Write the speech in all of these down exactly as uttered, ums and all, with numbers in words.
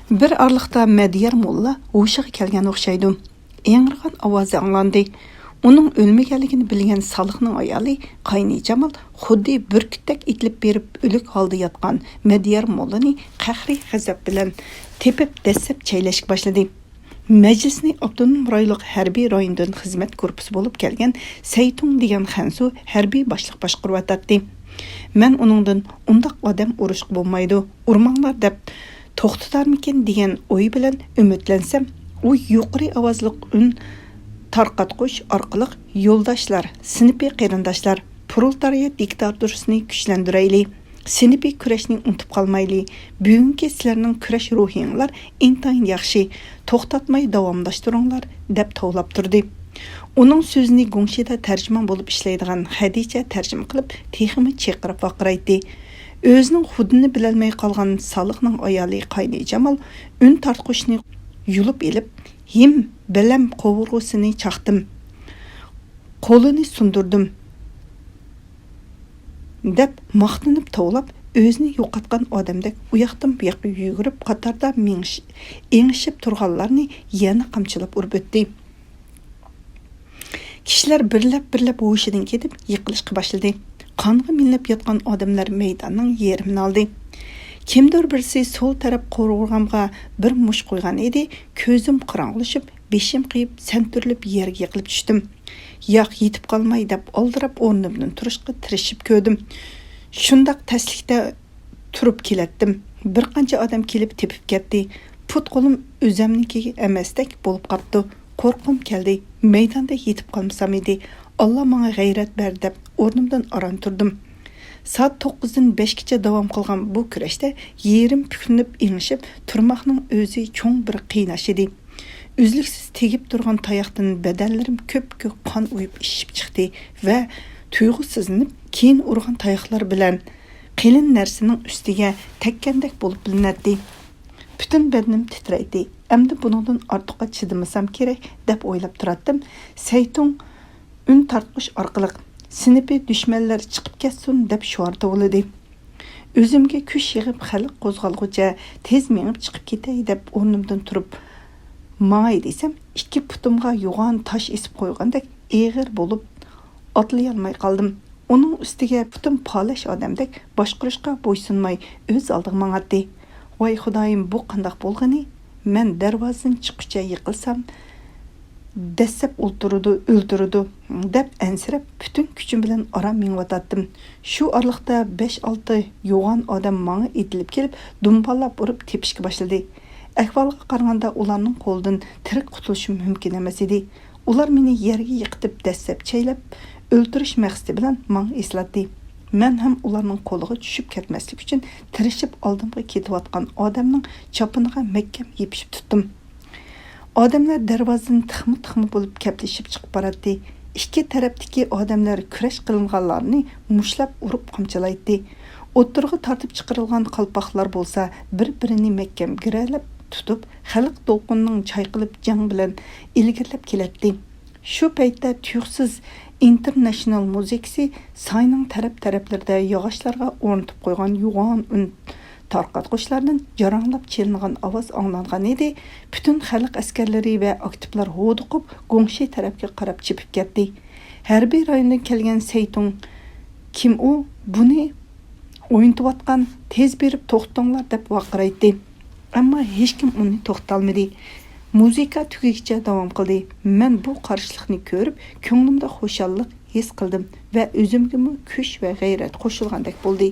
بىر ئارىلىقتا مەدىيار موللا ھوشىغا كەلگەن ئوخشايدۇ. ئىڭرىغان ئاۋازى ئاڭلاندى. ئۇنىڭ ئۆلمىگەنلىكىنى بىلگەن سالىخنىڭ ئايالى قاينىجامال خۇددى بۈركۈتتەك ئېتىلىپ بېرىپ ئۆلۈك ھالدا ياتقان مەدىيار موللىنى قەھرىي غەزەپ بىلەن تېپىپ دەسسەپ چەيلەشكە باشلىدى. مەجلىسنى ئاپتونوم رايونلۇق ھەربىي رايوندىن خىزمەت گۇرۇپپىسى بولۇپ كەلگەن سەيتۇڭ دېگەن خەنزۇ ھەربىي باشلىق باشقۇرۇۋاتاتتى. مەن ئۇنىڭدىن «ئۇنداق ئادەم ئۇرۇشقا بولمايدۇ، ئۇرماڭلار» دەپ توختىتارمىكىن دېگەن ئوي بىلەن ئۈمىدلەنسەم، ئۇ يۇقىرى ئاۋازلىق ئۈن تارقاتقۇچ ئارقىلىق يولداشلار، سىنىپىي قېرىنداشلار، پرولېتارىيات دىكتاتورىسىنى كۈچلەندۈرەيلى، سىنىپىي كۈرەشنى ئۇنتۇپ قالمايلى، بۈگۈنكى سىلەرنىڭ كۈرەش روھىڭلار ئىنتايىن ياخشى، توختاتماي داۋاملاشتۇرۇڭلار، دەپ توۋلاپ تۇردى. ئۇنىڭ سۆزىنى گۇڭشىدا تەرجىمان بولۇپ ئىشلەيدىغان خەدىچە تەرجىمە قىلىپ، تېخىمۇ چىرقىراپ ۋارقىرايتتى. ئۆزىنىڭ خۇدىنى بىلەلمەي قالغان سالىخنىڭ ئايالى قاينىجامال ئۈن تارتقۇچنى يۇلۇپ ئېلىپ، «ھىم، بەلەم قوۋۇرغىسىنى چاقتىم، قولىنى سۇندۇردۇم» دەپ ماختىنىپ توۋلاپ، ئۆزىنى يوقاتقان ئادەمدەك ئۇياقتىن بۇياققا يۈگۈرۈپ، قاتاردا مېڭىش-، ئېڭىشىپ تۇرغانلارنى يەنە قامچىلاپ ئۇرۇپ ئۆتتى. كىشىلەر بىرلەپ-بىرلەپ ھوشىدىن كېتىپ، يىقىلىشقا باشلىدى. قانغا مىلىنىپ ياتقان ئادەملەر مەيداننىڭ يېرىمىنى ئالدى. كىمدۇر بىرسى سول تەرەپ قورغامغا بىر مۇشت قويغان ئىدى، كۆزۈم قاراڭغۇلىشىپ، بېشىم قېيىپ، سەنتۈرۈلۈپ يەرگە يىقىلىپ چۈشتۈم. ياق، يېتىپ قالماي دەپ ئالدىراپ ئورنۇمدىن تۇرۇشقا تىرىشىپ كۆردۈم. شۇنداق تەسلىكتە تۇرۇپ كېلەتتىم. بىر قانچە ئادەم كېلىپ تېپىپ كەتتى. پۇت-قولۇم ئۆزەمنىڭكى ئەمەستەك بولۇپ قاپتۇ. قورققۇم كەلدى. مەيداندا يېتىپ قالمىسام ئىدى. «ئاللا ماڭا غەيرەت بەر» دەپ ئورنۇمدىن ئاران تۇردۇم. سائەت توققۇزدىن بەشكىچە داۋام قىلغان بۇ كۈرەشتە يېرىم پۈكلىنىپ ئېڭىشىپ، تۇرماقنىڭ ئۆزى چوڭ بىر قىيناش ئىدى. ئۈزلۈكسىز تېگىپ تۇرغان تاياقتىن بەدەنلىرىم كۆپكۆك قان ئۇيۇپ شىشىپ چىقتى ۋە تۇيغۇسىزلىنىپ، كېيىن ئۇرغان تاياقلار بىلەن قېلىن نەرسىنىڭ ئۈستىگە تەگكەندەك بولۇپ بىلىنەتتى. پۈتۈن بەدىنىم تىترەيتتى. ئەمدى بۇنىڭدىن ئارتۇققا چىدىمىسام كېرەك، دەپ ئويلاپ تۇراتتىم. سەيتۇڭ ئۈن تارتقۇچ ئارقىلىق، «سىنىپىي دۈشمەنلەر چىقىپ كەتسۇن» دەپ شوئار توۋلىدى. ئۆزۈمگە كۈچ يىغىپ، خەلق قوزغالغۇچە تېز مېڭىپ چىقىپ كېتەي دەپ ئورنۇمدىن تۇرۇپ ماڭاي دېسەم، ئىككى پۇتۇمغا يوغان تاش ئېسىپ قويغاندەك ئېغىر بولۇپ ئاتلىيالماي قالدىم. ئۇنىڭ ئۈستىگە پۇتۇم پالەچ ئادەمدەك باشقۇرۇشقا بويسۇنماي ئۆز ئالدىغا ماڭاتتى. ۋاي خۇدايىم، بۇ قانداق بولغىنى؟ مەن دەرۋازىدىن چىققۇچە يىقىلسام، دەسسەپ ئولتۇرىدۇ، ئۆلتۈرىدۇ، دەپ ئەنسىرەپ، پۈتۈن كۈچۈم بىلەن ئاران مېڭىۋاتاتتىم. شۇ ئارىلىقتا بەش-ئالتە يوغان ئادەم ماڭا ئېتىلىپ كېلىپ، دۇمباللاپ ئۇرۇپ تېپىشكە باشلىدى. ئەھۋالغا قارىغاندا، ئۇلارنىڭ قولىدىن تىرىك قۇتۇلۇشۇم مۇمكىن ئەمەس ئىدى. ئۇلار مېنى يەرگە يىقىتىپ، دەسسەپ چەيلەپ، ئۆلتۈرۈش مەقسىتى بىلەن ماڭا ئېسىلاتتى. مەن ھەم ئۇلارنىڭ قولىغا چۈشۈپ كەتمەسلىك ئۈچۈن تىرىشىپ، ئالدىمغا كېتىۋاتقان ئادەمنىڭ چاپىنىغا مەھكەم يېپىشىپ تۇتتۇم. ئادەملەر دەرۋازىدىن تىخما-تىخما بولۇپ كەپلىشىپ چىقىپ باراتتى. ئىككى تەرەپتىكى ئادەملەر كۈرەش قىلىنغانلارنى مۇشتلاپ ئۇرۇپ قامچىلايتتى. ئوتتۇرىغا تارتىپ چىقىرىلغان قالپاقلار بولسا بىر-بىرىنى مەھكەم گىرەلەپ تۇتۇپ، خەلق دولقۇنىنىڭ چايقىلىپ جەڭ بىلەن ئىلگىرىلەپ كېلەتتى. شۇ پەيتتە تۇيۇقسىز ئىنتېرناشنال مۇزىكىسى ساينىڭ تەرەپ-تەرەپلىرىدە ياغاچلارغا ئورنىتىپ قويغان يوغان ئۈن تارقاتقۇچلاردىن جاراڭلاپ چېلىنغان ئاۋاز ئاڭلانغان ئىدى. پۈتۈن خەلق ئەسكەرلىرى ۋە ئاكتىپلار ھودۇقۇپ، گۇڭشې تەرەپكە قاراپ چېپىپ كەتتى. ھەربىي رايوندىن كەلگەن سەيتۇڭ، «كىم ئۇ؟ بۇنى ئوينىتىۋاتقان، تېز بېرىپ توختىتىڭلار» دەپ ۋارقىرايتتى. ئەمما ھېچكىم ئۇنى توختىتالمىدى. مۇزىكا تۈگىگىچە داۋام قىلدى. مەن بۇ قارشىلىقنى كۆرۈپ، كۆڭلۈمدە خۇشاللىق ھېس قىلدىم ۋە ئۆزۈمگىمۇ كۈچ ۋە غەيرەت قوشۇلغاندەك بولدى.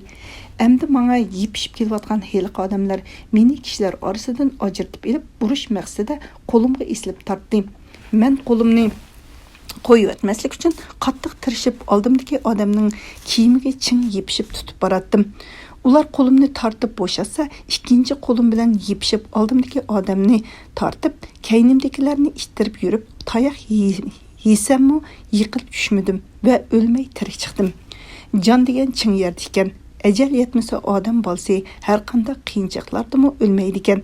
ئەمدى ماڭا يېپىشىپ كېلىۋاتقان ھېلىقى ئادەملەر مېنى كىشىلەر ئارىسىدىن ئاجرىتىپ ئېلىپ، ئۇرۇش مەقسىتىدە قولۇمغا ئېسىلىپ تارتتى. مەن قولۇمنى قويۇۋەتمەسلىك ئۈچۈن قاتتىق تىرىشىپ، ئالدىمدىكى ئادەمنىڭ كىيىمىگە چىڭ يېپىشىپ تۇتۇپ باراتتىم. ئۇلار قولۇمنى تارتىپ بوشاتسا، ئىككىنچى قولۇم بىلەن يېپىشىپ، ئالدىمدىكى ئادەمنى تارتىپ، كەينىمدىكىلەرنى ئىتتىرىپ يۈرۈپ، تاياق يېي-، يېسەممۇ يىقىلىپ چۈشمىدىم ۋە ئۆلمەي تىرىك چىقتىم. جان دېگەن چىڭ يەردە ئىكەن. ئەجەل يەتمىسە، ئادەم بالىسى ھەرقانداق قىيىنچىلىقلاردىمۇ ئۆلمەيدىكەن.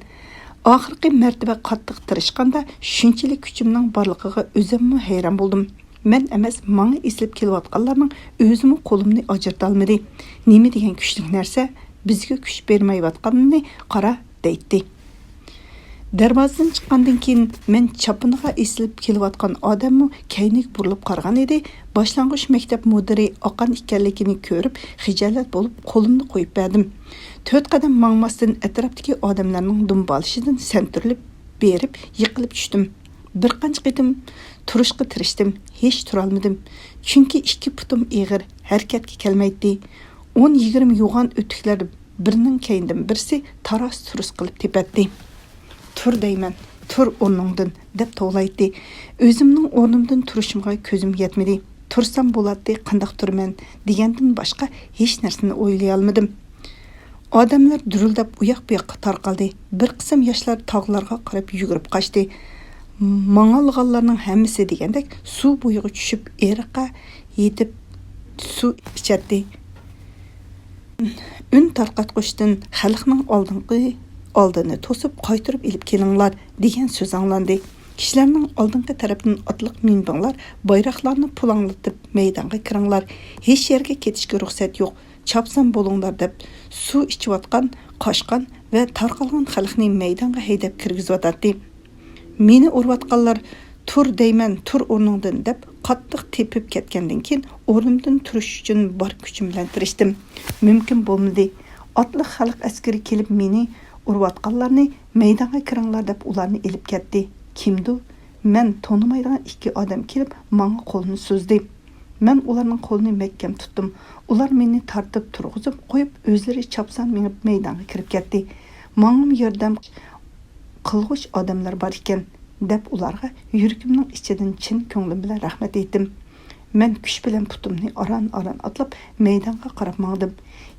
ئاخىرقى مەرتىۋە قاتتىق تىرىشقاندا، شۇنچىلىك كۈچۈمنىڭ بارلىقىغا ئۆزۈممۇ ھەيران بولدۇم. مەن ئەمەس، ماڭا ئېسىلىپ كېلىۋاتقانلارنىڭ ئۆزىمۇ قولۇمنى ئاجرىتالمىدى. «نېمە دېگەن كۈچلۈك نەرسە، بىزگە كۈچ بەرمەيۋاتقاننى قارا» دەيتتى. دەرۋازىدىن چىققاندىن كېيىن، مەن چاپىنىغا ئېسىلىپ كېلىۋاتقان ئادەممۇ كەينىگە بۇرۇلۇپ قارىغان ئىدى. باشلانغۇچ مەكتەپ مۇدىرى ئاقان ئىكەنلىكىنى كۆرۈپ، خىجالەت بولۇپ، قولۇمنى قويۇپ بەردىم. تۆت قەدەم ماڭماستىن، ئەتراپتىكى ئادەملەرنىڭ دۇمبالىشىدىن سەنتۈرۈلۈپ بېرىپ، يىقىلىپ چۈشتۈم. بىر قانچە قېتىم تۇرۇشقا تىرىشتىم، ھېچ تۇرالمىدىم. چۈنكى ئىككى پۇتۇم ئېغىر، ھەرىكەتكە كەلمەيتتى. ئون يىگىرمە يوغان ئۆتۈكلەر بىرىنىڭ كەينىدىن بىرسى تاراس-تۇرۇس قىلىپ تېپەتتى. «تۇر دەيمەن، تۇر ئورنۇڭدىن!» دەپ توۋلايتتى. ئۆزۈمنىڭ ئورنۇمدىن تۇرۇشۇمغا كۆزۈم يەتمىدى. تۇرسام بولاتتى، قانداق تۇرىمەن دېگەندىن باشقا ھېچ نەرسىنى ئويلىيالمىدىم. ئادەملەر دۈرۈلدەپ ئۇياق-بۇياققا تارقالدى. بىر قىسىم ياشلار تاغلارغا قاراپ يۈگۈرۈپ قاچتى. ماڭالىغانلارنىڭ ھەممىسى دېگەندەك سۇ بويىغا چۈشۈپ، ئېرىققا يېتىپ سۇ ئىچەتتى. ئۈن تارقاتقۇچتىن «خەلقنىڭ ئالدىنقى ئالدىنى توسۇپ، قايتۇرۇپ ئېلىپ كېلىڭلار» دېگەن سۆز ئاڭلاندى. كىشىلەرنىڭ «ئالدىنقى تەرەپتىن ئاتلىق مىنبىڭلار، بايراقلارنى پۇلاڭلىتىپ مەيدانغا كىرىڭلار، ھېچ يەرگە كېتىشكە رۇخسەت يوق، چاپسان بولۇڭلار» دەپ، سۇ ئىچىۋاتقان، قاچقان ۋە تارقالغان خەلقنى مەيدانغا ھەيدەپ كىرگۈزۈۋاتاتتى. مېنى ئۇرۇۋاتقانلار «تۇر دەيمەن، تۇر ئورنۇڭدىن» دەپ قاتتىق تېپىپ كەتكەندىن كېيىن، ئورنۇمدىن تۇرۇش ئۈچۈن بار كۈچۈم بىلەن تىرىشتىم. مۇمكىن بولمىدى. ئاتلىق خەلق ئەسكىرى كېلىپ مېنى ئۇرۇۋاتقانلارنى «مەيدانغا كىرىڭلار» دەپ ئۇلارنى ئېلىپ كەتتى. كىمدۇ؟ مەن تونۇمايدىغان ئىككى ئادەم كېلىپ ماڭا قولىنى سوزدى. مەن ئۇلارنىڭ قولىنى مەھكەم تۇتتۇم. ئۇلار مېنى تارتىپ تۇرغۇزۇپ قويۇپ، ئۆزلىرى چاپسان مېڭىپ مەيدانغا كىرىپ كەتتى. ماڭىمۇ ياردەم قىلغۇچ ئادەملەر بار ئىكەن، دەپ ئۇلارغا يۈرىكىمنىڭ ئىچىدىن چىن كۆڭلۈم بىلەن رەھمەت ئېيتتىم. مەن كۈچ بىلەن پۇتۇمنى ئاران-ئاران ئاتلاپ، مەيدانغا قاراپ ماڭدىم.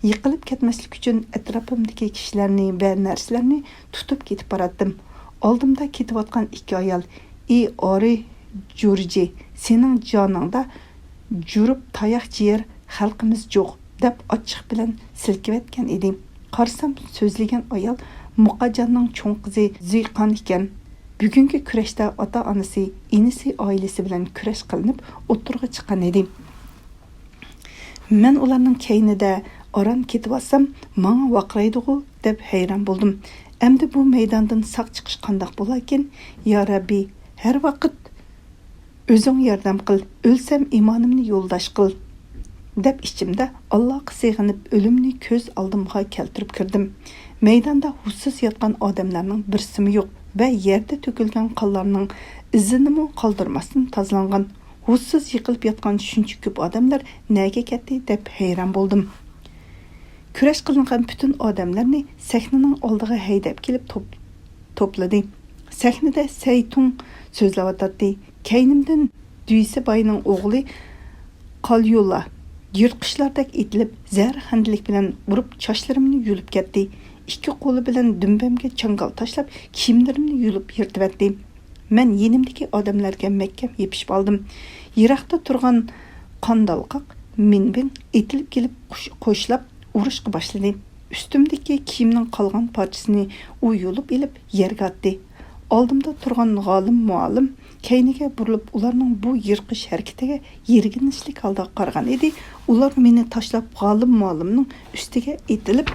يىقىلىپ كەتمەسلىك ئۈچۈن ئەتراپىمدىكى كىشىلەرنى ۋە نەرسىلەرنى تۇتۇپ كېتىپ باراتتىم. ئالدىمدا كېتىۋاتقان ئىككى ئايال، «ئى ئارى جۇرجى، سېنىڭ جانىڭدا جۇرۇپ تاياق جىيەر خەلقىمىز جوق» دەپ ئاچچىق بىلەن سىلكىۋەتكەن ئىدى. قارىسام، سۆزلىگەن ئايال مۇقاجاننىڭ چوڭ قىزى زىقان ئىكەن. بۈگۈنكى كۈرەشتە ئاتا-ئانىسى، ئىنىسى، ئائىلىسى بىلەن كۈرەش قىلىنىپ ئوتتۇرىغا چىققان ئىدى. مەن ئۇلارنىڭ كەينىدە ئاران كېتىۋاتسام، ماڭا ۋارقىرايدىغۇ دەپ ھەيران بولدۇم. ئەمدى بۇ مەيداندىن ساق چىقىش قانداق بولاركىن؟ يا رەببى، ھەر ۋاقىت ئۆزۈڭ ياردەم قىل، ئۆلسەم ئىمانىمنى يولداش قىل، دەپ ئىچىمدە ئاللاغا سېغىنىپ ئۆلۈمنى كۆز ئالدىمغا كەلتۈرۈپ كىردىم. مەيداندا ھوشسىز ياتقان ئادەملەرنىڭ بىرسىمۇ يوق ۋە يەردە تۆكۈلگەن قانلارنىڭ ئىزىنىمۇ قالدۇرماستىن تازىلانغان. ھوشسىز يىقىلىپ ياتقان شۇنچە كۆپ ئادەملەر نەگە كەتتى دەپ ھەيران بولدۇم. كۈرەش قىلىنغان پۈتۈن ئادەملەرنى سەھنىنىڭ ئالدىغا ھەيدەپ كېلىپ توپ-، توپلىدى. سەھنىدە سەيتۇڭ سۆزلەۋاتاتتى. كەينىمدىن دۈيسىباينىڭ ئوغلى قاليۇلا يىرتقۇچلاردەك ئېتىلىپ، زەھەرخەندىلىك بىلەن ئۇرۇپ، چاچلىرىمنى يۇلۇپ كەتتى. ئىككى قولى بىلەن دۈمبەمگە چاڭگال تاشلاپ، كىيىملىرىمنى يۇلۇپ يىرتىۋەتتى. مەن يېنىمدىكى ئادەملەرگە مەھكەم يېپىشىپ ئالدىم. يىراقتا تۇرغان قاندالقاق مىنبىڭ ئېتىلىپ كېلىپ قوش-، قوشلاپ ئۇرۇشقا باشلىدى. ئۈستۈمدىكى كىيىمنىڭ قالغان پارچىسىنى ئۇ يۇلۇپ ئېلىپ يەرگە ئاتتى. ئالدىمدا تۇرغان غالىم مۇئەللىم كەينىگە بۇرۇلۇپ، ئۇلارنىڭ بۇ يىرقىش ھەرىكىتىگە يىرگىنچلىك ھالدا قارىغان ئىدى. ئۇلار مېنى تاشلاپ، غالىم مۇئەللىمنىڭ ئۈستىگە ئېتىلىپ،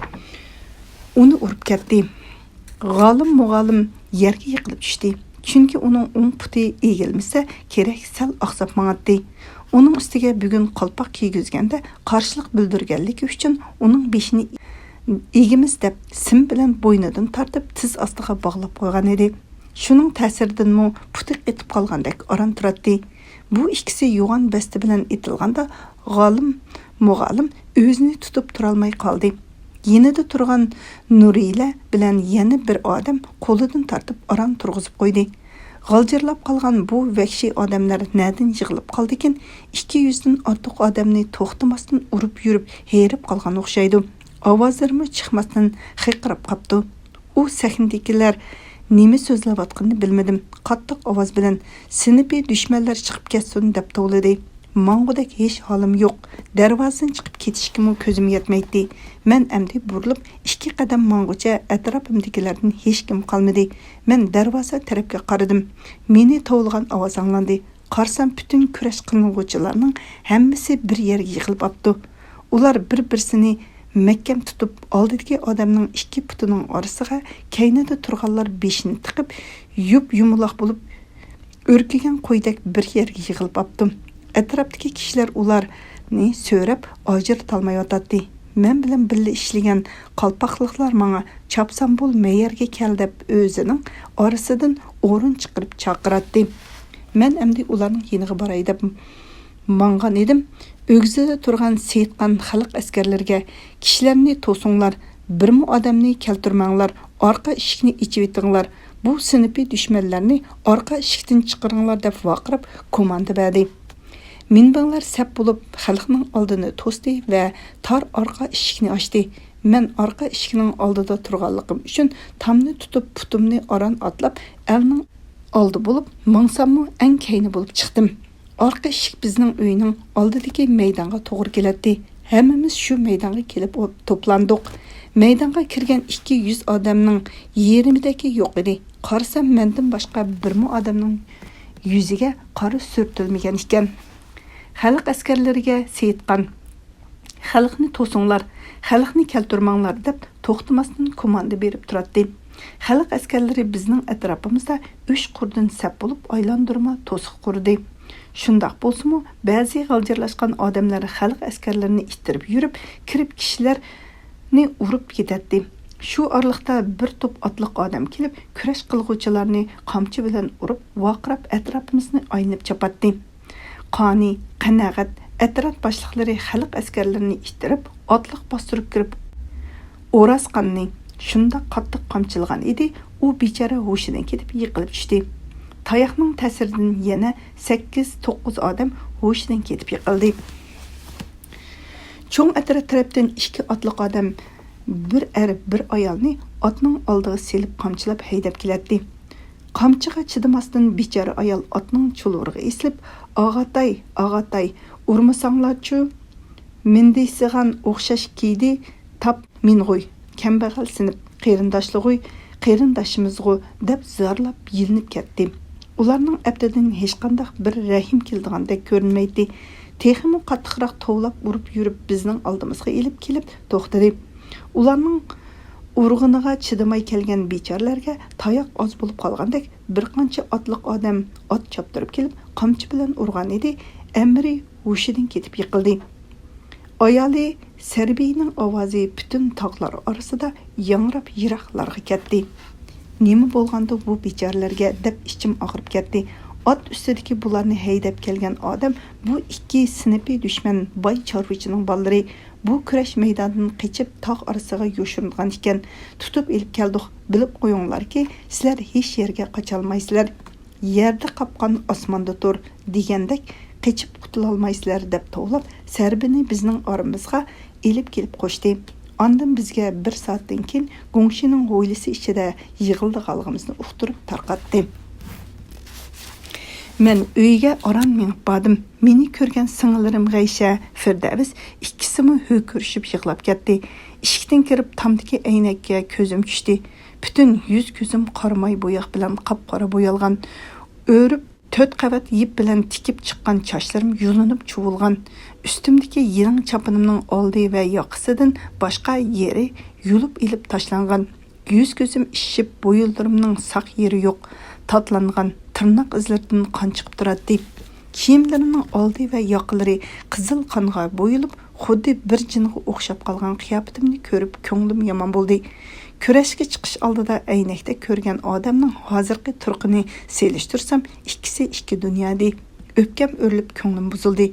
ئۇنى ئۇرۇپ كەتتى. غالىم مۇغالىم يەرگە يىقىلىپ چۈشتى، چۈنكى ئۇنىڭ ئوڭ پۇتى ئېگىلمىسە كېرەك، سەل ئاقساپ ماڭاتتى. ئۇنىڭ ئۈستىگە بۈگۈن قالپاق كىيگۈزگەندە قارشىلىق بىلدۈرگەنلىكى ئۈچۈن ئۇنىڭ بېشىنى ئېگىمىز دەپ سىم بىلەن بوينىدىن تارتىپ تىز ئاستىغا باغلاپ قويغان ئىدى. شۇنىڭ تەسىرىدىنمۇ پۇتى قېتىپ قالغاندەك ئاران تۇراتتى. بۇ ئىككىسى يوغان بەستە بىلەن ئېتىلغاندا، غالىم مۇغالىم ئۆزىنى تۇتۇپ تۇرالماي قالدى. يېنىدا تۇرغان نۇرىلە بىلەن يەنە بىر ئادەم قولىدىن تارتىپ ئاران تۇرغۇزۇپ قويدى. غالجىرلاپ قالغان بۇ ۋەھشىي ئادەملەر نەدىن يىغىلىپ قالدىكىن؟ ئىككى يۈزدىن ئارتۇق ئادەمنى توختىماستىن ئۇرۇپ يۈرۈپ ھېرىپ قالغان ئوخشايدۇ. ئاۋازلىرىمۇ چىقماستىن خىرقىراپ قاپتۇ. ئۇ سەھنىدىكىلەر نېمە سۆزلەۋاتقىنىنى بىلمىدىم. قاتتىق ئاۋاز بىلەن، «سىنىپى دۈشمەنلەر چىقىپ كەتسۇن» دەپ توۋلىدى. ماڭغۇدەك ھېچ ھالىم يوق. دەرۋازىدىن چىقىپ كېتىشكىمۇ كۆزۈم يەتمەيتتى. مەن ئەمدى بۇرۇلۇپ ئىككى قەدەم ماڭغۇچە ئەتراپىمدىكىلەردىن ھېچكىم قالمىدى. مەن دەرۋازا تەرەپكە قارىدىم. مېنى توۋلىغان ئاۋاز ئاڭلاندى. قارىسام، پۈتۈن كۈرەش قىلىنغۇچىلارنىڭ ھەممىسى بىر يەرگە يىغىلىپ ئاپتۇ. ئۇلار بىر-بىرسىنى مەھكەم تۇتۇپ، ئالدىدىكى ئادەمنىڭ ئىككى پۇتىنىڭ ئارىسىغا، كەينىدە تۇرغانلار بېشىنى تىقىپ، يۇپ-يۇمىلاق بولۇپ، ئۈركۈگەن قويدەك بىر يەرگە يىغىلىپ ئاپتۇ. ئەتراپتىكى كىشىلەر ئۇلارنى سۆرەپ ئاجرىتالمايۋاتاتتى. مەن بىلەن بىللە ئىشلىگەن قالپاقلىقلار ماڭا، «چاپسان بول، مەيەرگە كەل» دەپ، ئۆزىنىڭ ئارىسىدىن ئورۇن چىقىرىپ چاقىراتتى. مەن ئەمدى ئۇلارنىڭ يېنىغا باراي دەپ ماڭغان ئىدىم. ئۆگزىدە تۇرغان سېيىتقان خەلق ئەسكەرلىرىگە، «كىشىلەرنى توسۇڭلار، بىرمۇ ئادەمنى كەلتۈرمەڭلار، ئارقا ئىشىكنى ئېچىۋېتىڭلار، بۇ سىنىپىي دۈشمەنلەرنى ئارقا ئىشىكتىن چىقىرىڭلار» دەپ ۋارقىراپ كوماندا بەردى. مىنبىڭلار سەپ بولۇپ، خەلقنىڭ ئالدىنى توستى ۋە تار ئارقا ئىشىكنى ئاچتى. مەن ئارقا ئىشىكنىڭ ئالدىدا تۇرغانلىقىم ئۈچۈن تامنى تۇتۇپ، پۇتۇمنى ئاران ئاتلاپ، ئەلنىڭ ئالدى بولۇپ ماڭساممۇ، ئەڭ كەينى بولۇپ چىقتىم. ئارقا ئىشىك بىزنىڭ ئۆينىڭ ئالدىدىكى مەيدانغا توغرا كېلەتتى. ھەممىمىز شۇ مەيدانغا كېلىپ ئو-، توپلاندۇق. مەيدانغا كىرگەن ئىككى يۈز ئادەمنىڭ يېرىمىدەكى يوق ئىدى. قارىسام، مەندىن باشقا بىرمۇ ئادەمنىڭ يۈزىگە قارا سۈرتۈلمىگەن ئىكەن. خەلق ئەسكەرلىرىگە سېيىتقان، «خەلقنى توسۇڭلار، خەلقنى كەلتۈرمەڭلار» دەپ توختىماستىن كوماندا بېرىپ تۇراتتى. خەلق ئەسكەرلىرى بىزنىڭ ئەتراپىمىزدا ئۈچ قۇردىن سەپ بولۇپ ئايلاندۇرما توسۇق قۇردى. شۇنداق بولسىمۇ، بەزى غالجىرلاشقان ئادەملەر خەلق ئەسكەرلىرىنى ئىتتىرىپ يۈرۈپ، كىرىپ كىشىلەرنى ئۇرۇپ كېتەتتى. شۇ ئارىلىقتا بىر توپ ئاتلىق ئادەم كېلىپ، كۈرەش قىلغۇچىلارنى قامچا بىلەن ئۇرۇپ، ۋارقىراپ ئەتراپىمىزنى ئايلىنىپ چاپاتتى. قانى، قەنەغەت، ئەترەت باشلىقلىرى خەلق ئەسكەرلىرىنى ئىتتىرىپ، ئاتلىق باستۇرۇپ كىرىپ، ئوراسخاننى شۇنداق قاتتىق قامچىلىغان ئىدى، ئۇ بىچارە ھوشىدىن كېتىپ يىقىلىپ چۈشتى. تاياقنىڭ تەسىرىدىن يەنە سەككىز، توققۇز ئادەم ھوشىدىن كېتىپ يىقىلدى. چوڭ ئەترەت تەرەپتىن ئىككى ئاتلىق ئادەم، بىر ئەر، بىر ئايالنى ئاتنىڭ ئالدىغا سېلىپ قامچىلاپ ھەيدەپ كېلەتتى. قامچىغا چىدىماستىن بىچارە ئايال ئاتنىڭ چۇلۋۇرىغا ئېسىلىپ، «ئاغاتاي، ئاغاتاي، ئۇرمىساڭلارچۇ! مىندىسىغان ئوخشاش كىيدى، تاپ مىنغۇي، كەمبەغەل سىنىپ، قېرىنداشلىغۇي، قېرىنداشىمىزغۇ» دەپ زارلاپ يېلىنىپ كەتتى. ئۇلارنىڭ ئەپتىدىن ھېچقانداق بىر رەھىم كېلىدىغاندەك كۆرۈنمەيتتى. تېخىمۇ قاتتىقراق توۋلاپ ئۇرۇپ يۈرۈپ بىزنىڭ ئالدىمىزغا ئېلىپ كېلىپ توختىدى. ئۇلارنىڭ ئۇرغىنىغا چىدىماي كەلگەن بىچارىلەرگە تاياق ئاز بولۇپ قالغاندەك، بىر قانچە ئاتلىق ئادەم ئات چاپتۇرۇپ كېلىپ، قامچا بىلەن ئۇرغان ئىدى، ئەمىرى ھوشىدىن كېتىپ يىقىلدى. ئايالى سەربىينىڭ ئاۋازى پۈتۈن تاغلار ئارىسىدا ياڭراپ يىراقلارغا كەتتى. «نېمە بولغاندۇ بۇ بىچارىلەرگە؟» دەپ ئىچىم ئاغرىپ كەتتى. ئات ئۈستىدىكى بۇلارنى ھەيدەپ كەلگەن ئادەم بۇ ئىككى سىنىپى دۈشمەن باي چارۋىچىنىڭ بالىلىرى. بۇ كۈرەش مەيدانىدىن قېچىپ تاغ ئارىسىغا يوشۇرۇنغان ئىكەن. تۇتۇپ ئېلىپ كەلدۇق. بىلىپ قويۇڭلاركى، سىلەر ھېچ يەرگە قاچالمايسىلەر. «يەردە قاپقان ئاسماندا تۇر» دېگەندەك، «قېچىپ قۇتۇلالمايسىلەر» دەپ توۋلاپ، سەربىنى بىزنىڭ ئارىمىزغا ئېلىپ كېلىپ قوشتى. ئاندىن بىزگە بىر سائەتتىن كېيىن گۇڭشىنىڭ ھويلىسى ئىچىدە يىغىلىدىغانلىقىمىزنى ئۇقتۇرۇپ تارقاتتى. مەن ئۆيگە ئاران مېڭىپ باردىم. مېنى كۆرگەن سىڭىللىرىم غەيشە، فىردەۋس ئىككىسىمۇ ھۆركىرىشىپ يىغلاپ كەتتى. ئىشىكتىن كىرىپ تامدىكى ئەينەككە كۆزۈم چۈشتى. پۈتۈن يۈز-كۆزۈم قاراماي بوياق بىلەن قاپقارا بويالغان. ئۆرۈپ، تۆت قەۋەت يىپ بىلەن تىكىپ چىققان چاچلىرىم يۇلۇنۇپ چۇۋۇلغان. ئۈستۈمدىكى يىرىڭ چاپىنىمنىڭ ئالدى ۋە ياقىسىدىن باشقا يېرى يۇلۇپ ئېلىپ تاشلانغان. يۈز-كۆزۈم ئىششىپ، بويۇنلىرىمنىڭ ساق يېرى يوق، تاتلانغان، تىرناق ئىزلىرىدىن قان چىقىپ تۇراتتى. كىيىملىرىمنىڭ ئالدى ۋە ياقىلىرى قىزىل قانغا بويىلىپ، خۇددى بىر جىنغا ئوخشاپ قالغان قىياپىتىمنى كۆرۈپ، كۆڭلۈم يامان بولدى. كۈرەشكە چىقىش ئالدىدا ئەينەكتە كۆرگەن ئادەمنىڭ ھازىرقى تۇرقىنى سېلىشتۇرسام، ئىككىسى ئىككى دۇنيا ئىدى. ئۆپكەم ئۆرۈلۈپ، كۆڭلۈم بۇزۇلدى.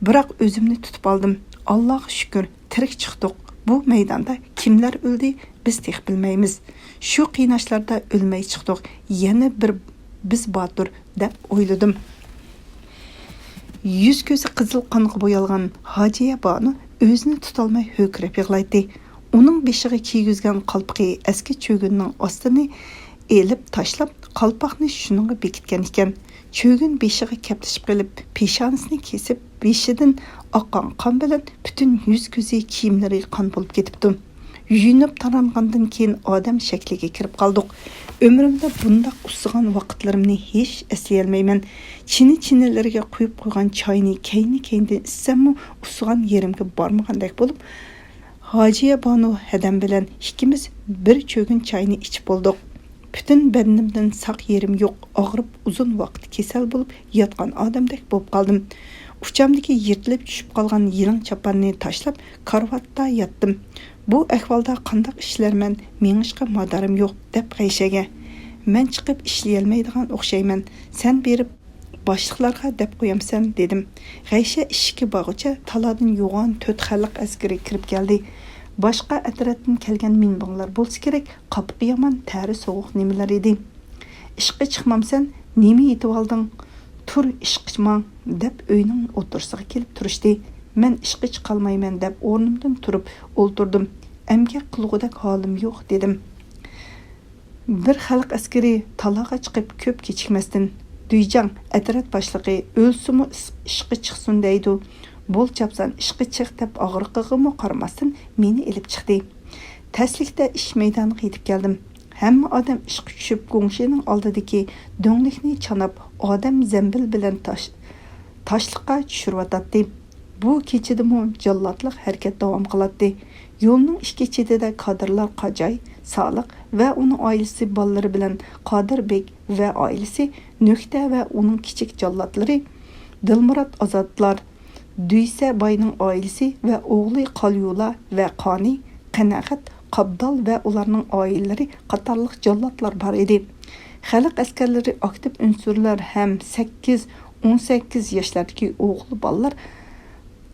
بىراق ئۆزۈمنى تۇتۇپ ئالدىم. ئاللاغا شۈكۈر، تىرىك چىقتۇق. بۇ مەيداندا كىملەر ئۆلدى، بىز تېخى بىلمەيمىز. شۇ قىيناشلاردا ئۆلمەي چىقتۇق. يەنە بىر بىز باتۇر، دەپ ئويلىدىم. يۈز-كۆزى قىزىل قانغا بويالغان ھاجىيە بانۇ ئۆزىنى تۇتالماي ھۆركىرەپ يىغلايتتى. ئۇنىڭ بېشىغا كىيگۈزگەن قالپىقى ئەسكى چۆگۈننىڭ ئاستىنى ئېلىپ تاشلاپ، قالپاقنى شۇنىڭغا بېكىتكەن ئىكەن. چۆگۈن بېشىغا كەپلىشىپ قېلىپ، پېشانىسىنى كېسىپ، بېشىدىن ئاققان قان بىلەن پۈتۈن يۈز-كۆزى، كىيىملىرى قان بولۇپ كېتىپتۇ. يۇيۇنۇپ تارانغاندىن كېيىن ئادەم شەكلىگە كىرىپ قالدۇق. ئۆمرۈمدە بۇنداق ئۇسسىغان ۋاقىتلىرىمنى ھېچ ئەسلىيەلمەيمەن. چىنە-چىنىلىرىگە قۇيۇپ قويغان چاينى كەينى-كەينىدىن ئىچسەممۇ، ئۇسسىغان يېرىمگە بارمىغاندەك بولۇپ، ھاجىيە بانۇ ھەدەم بىلەن ئىككىمىز بىر چۆگۈن چاينى ئىچىپ بولدۇق. پۈتۈن بەدىنىمدىن ساق يېرىم يوق، ئاغرىپ ئۇزۇن ۋاقىت كېسەل بولۇپ ياتقان ئادەمدەك بولۇپ قالدىم. ئۇچامدىكى يىرتىلىپ چۈشۈپ قالغان يېلىڭ چاپاننى تاشلاپ، كارىۋاتتا ياتتىم. بۇ ئەھۋالدا قانداق ئىشلەرمەن، مېڭىشقا مادارىم يوق، دەپ غەيشەگە. مەن چىقىپ ئىشلىيەلمەيدىغان ئوخشايمەن. سەن بېرىپ باشلىقلارغا دەپ قويامسەن، دېدىم. غەيشە ئىشىككە بارغۇچە تالادىن يوغان تۆت خەلق ئەسكىرى كىرىپ كەلدى. باشقا ئەترەتتىن كەلگەن مىنبىڭلار بولسا كېرەك، قاپىقى يامان، تەرى سوغۇق نېمىلەر ئىدى. ئىشقا چىقمامسەن، نېمە يېتىۋالدىڭ؟ تۇر، ئىشقا ماڭ، دەپ ئۆينىڭ ئوتتۇرىسىغا كېلىپ تۇرۇشتى. مەن ئىشقا چىقالمايمەن، دەپ ئورنۇمدىن تۇرۇپ ئولتۇردۇم. ئەمگەك قىلغۇدەك ھالىم يوق، دېدىم. بىر خەلق ئەسكىرى تالاغا چىقىپ كۆپ كېچىكمەستىن، دۈيجاڭ ئەترەت باشلىقى ئۆلسىمۇ ئىس-، ئىشقا چىقسۇن دەيدۇ. بول چاپسان ئىشقا چىق دەپ ئاغرىقىغىمۇ قارىماستىن مېنى ئېلىپ چىقتى. تەسلىكتە ئىش مەيدانىغا يېتىپ كەلدىم. ھەممە ئادەم ئىشقا چۈشۈپ، گۇڭشېنىڭ ئالدىدىكى دۆڭلۈكنى چاناپ، ئادەم زەمبىل بىلەن تاش-، تاشلىققا چۈشۈرۈۋاتاتتى. بۇ كېچىدىمۇ جاللاتلىق ھەرىكەت داۋام قىلاتتى. يولنىڭ ئىككى چېتىدە كادىرلار قاجاي، سالىق ۋە ئۇنىڭ ئائىلىسى بالىلىرى بىلەن قادىر بېگ ۋە ئائىلىسى، نۆكتە ۋە ئۇنىڭ كىچىك جاللاتلىرى، دىلمۇرات ئازادلار، دۈيسە باينىڭ ئائىلىسى ۋە ئوغلى قاليۇلا ۋە قانى، قەنەغەت، قابدال ۋە ئۇلارنىڭ ئائىلىلىرى قاتارلىق جاللاتلار بار ئىدى. خەلق ئەسكەرلىرى ئاكتىپ ئۇنسۇرلار ھەم سەككىز، ئون سەككىز ياشلاردىكى ئوغۇل بالىلار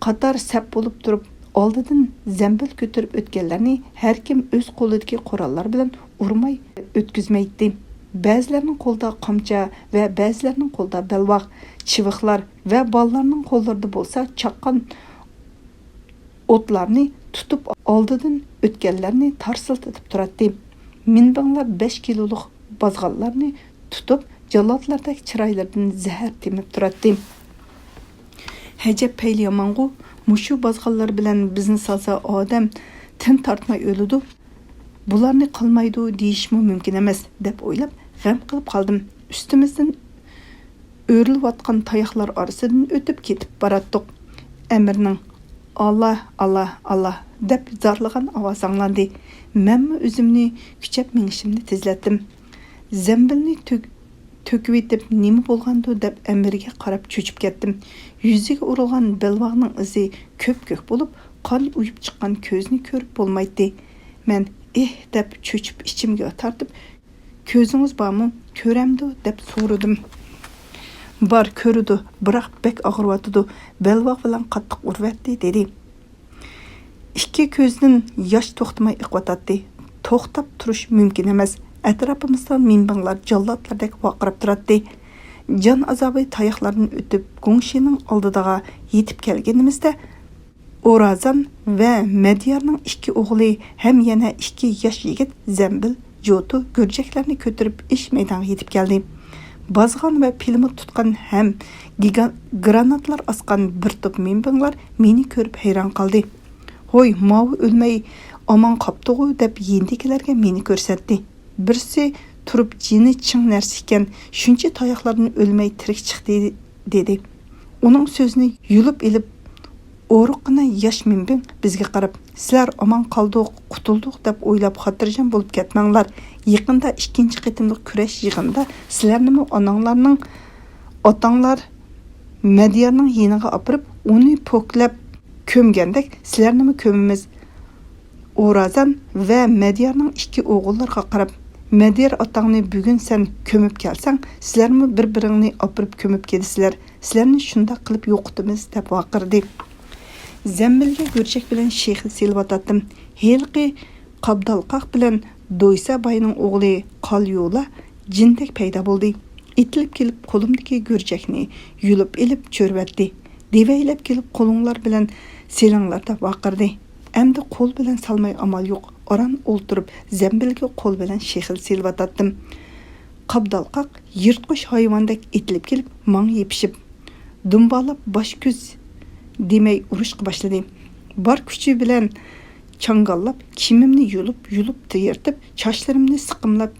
قاتار سەپ بولۇپ تۇرۇپ، ئالدىدىن زەمبىل كۆتۈرۈپ ئۆتكەنلەرنى ھەركىم ئۆز قولىدىكى قوراللار بىلەن ئۇرماي ئۆتكۈزمەيتتى. بەزىلەرنىڭ قولىدا قامچا ۋە بەزىلەرنىڭ قولىدا بەلباغ، چىۋىقلار ۋە بالىلارنىڭ قوللىرىدا بولسا چاققان ئوتلارنى تۇتۇپ، ئالدىدىن ئۆتكەنلەرنى تارسىلدىتىپ تۇراتتى. مىنبىڭلار بەش كىلولۇق بازغانلارنى تۇتۇپ، جاللاتلاردەك چىرايلىرىدىن زەھەر تېمىپ تۇراتتى. «ھەجەپ پەيلى يامانغۇ، مۇشۇ بازغانلار بىلەن بىزنى سالسا ئادەم تىن تارتماي ئۆلىدۇ. بۇلارنى قىلمايدۇ دېيىشمۇ مۇمكىن ئەمەس» دەپ ئويلاپ، غەم قىلىپ قالدىم. ئۈستىمىزدىن ئۆرۈلۈۋاتقان تاياقلار ئارىسىدىن ئۆتۈپ كېتىپ باراتتۇق. ئەمىرنىڭ «ئاللا، ئاللا، ئاللا» دەپ زارلىغان ئاۋازى ئاڭلاندى. مەنمۇ ئۆزۈمنى كۈچەپ مېڭىشىمنى تېزلەتتىم. زەمبىلنى تۆك-، تۆكۈۋېتىپ، «نېمە بولغاندۇ؟» دەپ ئەمىرگە قاراپ چۆچۈپ كەتتىم. يۈزىگە ئۇرۇلغان بەلباغنىڭ ئىزى كۆپكۆك بولۇپ، قان ئۇيۇپ چىققان كۆزنى كۆرۈپ بولمايتتى. مەن «ئېھ» دەپ چۆچۈپ ئىچىمگە تارتىپ، «كۆزىڭىز بارمۇ؟ كۆرەمدۇ؟» دەپ سورىدىم. «بار، كۆرىدۇ، بىراق بەك ئاغرىۋاتىدۇ، بەلباغ بىلەن قاتتىق ئۇرۇۋەتتى» دېدى. ئىككى كۆزدىن ياش توختىماي ئېقىۋاتاتتى. توختاپ تۇرۇش مۇمكىن ئەمەس. ئەتراپىمىزدا مىنبىڭلار جاللاتلاردەك ۋارقىراپ تۇراتتى. جان ئازابى تاياقلاردىن ئۆتۈپ، گۇڭشىنىڭ ئالدىدىغا يېتىپ كەلگىنىمىزدە، ئورازان ۋە مەديارنىڭ ئىككى ئوغلى ھەم يەنە ئىككى ياش يىگىت زەمبىل، جوتۇ، گۈرجەكلەرنى كۆتۈرۈپ ئىش مەيدانىغا يېتىپ كەلدى. بازغان ۋە پىلىموت تۇتقان ھەم گىگا-، گراناتلار ئاسقان بىر توپ مىنبىڭلار مېنى كۆرۈپ ھەيران قالدى. «ھوي، ماۋۇ ئۆلمەي ئامان قاپتىغۇ» دەپ يېنىدىكىلەرگە مېنى كۆرسەتتى. بىرسى تۇرۇپ «جېنى چىڭ نەرسە ئىكەن، شۇنچە تاياقلاردىن ئۆلمەي تىرىك چىقتى» دېدى. ئۇنىڭ سۆزىنى يۇلۇپ ئېلىپ، ئورۇققىنا ياش مىنبىڭ بىزگە قاراپ، «سىلەر ئامان قالدۇق، قۇتۇلدۇق دەپ ئويلاپ خاتىرجەم بولۇپ كەتمەڭلار. يېقىندا ئىككىنچى قېتىملىق كۈرەش يىغىنىدا سىلەرنىمۇ ئاناڭلارنىڭ، ئاتاڭلار مەديارنىڭ يېنىغا ئاپىرىپ، ئۇنى پوكلاپ كۆمگەندەك سىلەرنىمۇ كۆمىمىز.» ئورازان ۋە مەديارنىڭ ئىككى ئوغۇللىرىغا قاراپ، «مەديار ئاتاڭنى بۈگۈن سەن كۆمۈپ كەلسەڭ، سىلەرمۇ بىر-بىرىڭنى ئاپىرىپ كۆمۈپ كېلىسىلەر. سىلەرنى شۇنداق قىلىپ يوقىتىمىز» دەپ ۋارقىرىدى. زەمبىلگە گۈرجەك بىلەن شېخىل سېلىۋاتاتتىم. ھېلىقى قابدالقاق بىلەن دويسا باينىڭ ئوغلى قاليۇلا جىندەك پەيدا بولدى. ئېتىلىپ كېلىپ قولۇمدىكى گۈرجەكنى يۇلۇپ ئېلىپ چۆرۈۋەتتى. دېۋەيلەپ كېلىپ «قولۇڭلار بىلەن سېلىڭلار» دەپ ۋارقىرىدى. ئەمدى قول بىلەن سالماي ئامال يوق. ئاران ئولتۇرۇپ زەمبىلگە قول بىلەن شېخىل سېلىۋاتاتتىم. قابدالقاق يىرتقۇچ ھايۋاندەك ئېتىلىپ كېلىپ ماڭا يېپىشىپ، دۇمبالاپ باش-كۆز دېمەي ئۇرۇشقا باشلىدى. بار كۈچى بىلەن چاڭگاللاپ، كىيىمىمنى يۇلۇپ-يۇلۇپ يىرتىپ، چاچلىرىمنى سىقىملاپ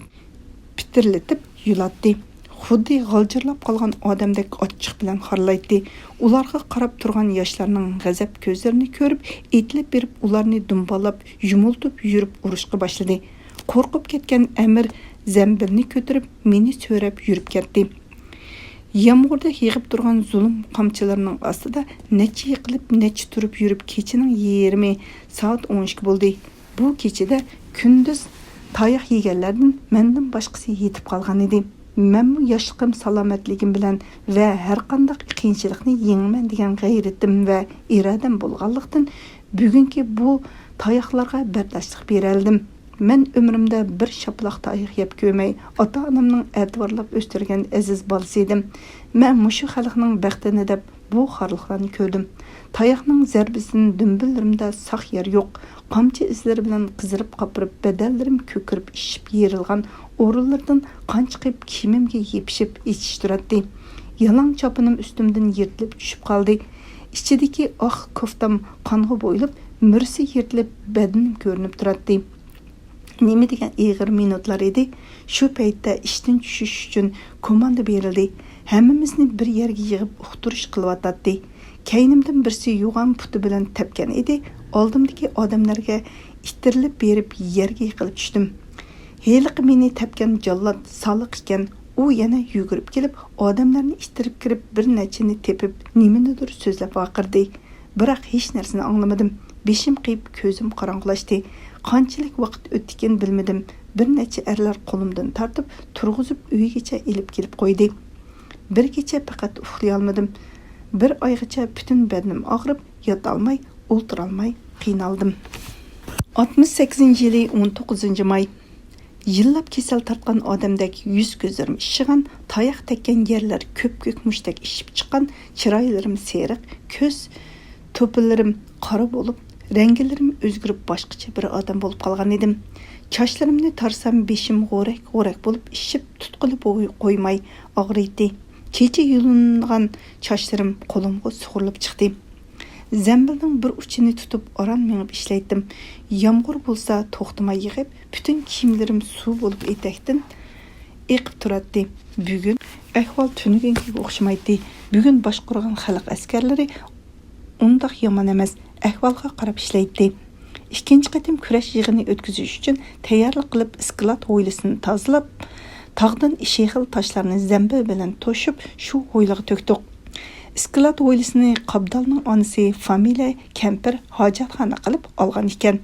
پىتىرلىتىپ يۇلاتتى. خۇددى غالجىرلاپ قالغان ئادەمدەك ئاچچىق بىلەن خارلايتتى. ئۇلارغا قاراپ تۇرغان ياشلارنىڭ غەزەپ كۆزلىرىنى كۆرۈپ، ئېتىلىپ بېرىپ ئۇلارنى دۇمبالاپ، يۇمۇلتۇپ يۈرۈپ ئۇرۇشقا باشلىدى. قورقۇپ كەتكەن ئەمىر زەمبىلنى كۆتۈرۈپ مېنى سۆرەپ يۈرۈپ كەتتى. يامغۇردەك يېغىپ تۇرغان زۇلۇم قامچىلىرىنىڭ ئاستىدا نەچچە يىقىلىپ، نەچچە تۇرۇپ يۈرۈپ كېچىنىڭ يېرىمى، سائەت ئون ئىككى بولدى. بۇ كېچىدە كۈندۈز تاياق يېگەنلەردىن مەندىن باشقىسى يېتىپ قالغان ئىدى. مەنمۇ ياشلىقىم، سالامەتلىكىم بىلەن ۋە ھەرقانداق قىيىنچىلىقنى يېڭىمەن دېگەن غەيرىتىم ۋە ئىرادەم بولغانلىقتىن، بۈگۈنكى بۇ تاياقلارغا بەرداشلىق بېرەلىدىم. مەن ئۆمرۈمدە بىر شاپىلاق تاياق يەپ كۆرمەي، ئاتا-ئانامنىڭ ئەتىۋارلاپ ئۆستۈرگەن ئەزىز بالىسى ئىدىم. مەن مۇشۇ خەلقنىڭ بەختىنى دەپ، بۇ خارلىقلارنى كۆردۈم. تاياقنىڭ زەربىسىدىن دۈمبىلىرىمدە ساق يەر يوق. قامچا ئىزلىرى بىلەن قىزىرىپ قاپىرىپ، بەدەنلىرىم كۆكىرىپ ئىششىپ يېرىلغان ئورۇنلىرىدىن قان چىقىپ، كىيىمىمگە يېپىشىپ ئېچىش تۇراتتى. يالاڭ چاپىنىم ئۈستۈمدىن يىرتىلىپ چۈشۈپ قالدى. ئىچىدىكى ئاق كوفتام قانغا بويىلىپ، مۈرىسى يىرتىلىپ، بەدىنىم كۆرۈنۈپ تۇراتتى. نېمە دېگەن ئېغىر مىنۇتلار ئىدى. شۇ پەيتتە ئىشتىن چۈشۈش ئۈچۈن كوماندا بېرىلدى. ھەممىمىزنى بىر يەرگە يىغىپ ئۇقتۇرۇش قىلىۋاتاتتى. كەينىمدىن بىرسى يوغان پۇتى بىلەن تەپكەن ئىدى. ئالدىمدىكى ئادەملەرگە ئىتتىرىلىپ بېرىپ يەرگە يىقىلىپ چۈشتۈم. ھېلىقى مېنى تەپكەن جاللات سالىق ئىكەن. ئۇ يەنە يۈگۈرۈپ كېلىپ، ئادەملەرنى ئىتتىرىپ كىرىپ، بىر نەچچىنى تېپىپ، نېمىنىدۇر سۆزلەپ ۋارقىرىدى. بىراق ھېچ نەرسىنى ئاڭلىمىدىم. بېشىم قېيىپ، كۆزۈم قاراڭغۇلاشتى. قانچىلىك ۋاقىت ئۆتتىكىن بىلمىدىم. بىر نەچچە ئەرلەر قولۇمدىن تارتىپ، تۇرغۇزۇپ ئۆيگىچە ئېلىپ كېلىپ قويدى. بىر كېچە پەقەت ئۇخلىيالمىدىم. بىر ئايغىچە پۈتۈن بەدىنىم ئاغرىپ، ياتالماي، ئولتۇرالماي قىينالدىم. ئاتمىش سەككىزىنچى يىلى ئون توققۇزىنچى ماي. يىللاپ كېسەل تارتقان ئادەمدەك يۈز-كۆزلىرىم ئىششىغان، تاياق تەگكەن يەرلەر كۆپكۆك مۇشتەك ئىششىپ چىققان، چىرايلىرىم سېرىق، كۆز توپىلىرىم قارا بولۇپ، رەڭگىلىرىم ئۆزگىرىپ، باشقىچە بىر ئادەم بولۇپ قالغان ئىدىم. چاچلىرىمنى تارىسام، بېشىم غورەك-غورەك بولۇپ ئىششىپ، تۇتقىلى بوي-، قويماي ئاغرىيتتى. چېچى يۇلۇنغان چاچلىرىم قولۇمغا سۇغۇرۇلۇپ چىقتى. زەمبىلنىڭ بىر ئۇچىنى تۇتۇپ ئاران مېڭىپ ئىشلەيتتىم. يامغۇر بولسا توختىماي يېغىپ، پۈتۈن كىيىملىرىم سۇ بولۇپ ئېتەكتىن ئېقىپ تۇراتتى. بۈگۈن ئەھۋال تۈنۈگۈنكىگە ئوخشىمايتتى. بۈگۈن باشقۇرغان خەلق ئەسكەرلىرى ئۇنداق يامان ئەمەس، ئەھۋالغا قاراپ ئىشلەيتتى. ئىككىنچى قېتىم كۈرەش يىغىنى ئۆتكۈزۈش ئۈچۈن تەييارلىق قىلىپ، ئىسكىلات ھويلىسىنى تازىلاپ، تاغدىن شېخىل تاشلارنى زەمبىل بىلەن توشۇپ، شۇ ھويلىغا تۆكتۇق. ئىسكىلات ھويلىسىنى قابدالنىڭ ئانىسى فامىلە كەمپىر ھاجەتخانا قىلىپ ئالغان ئىكەن.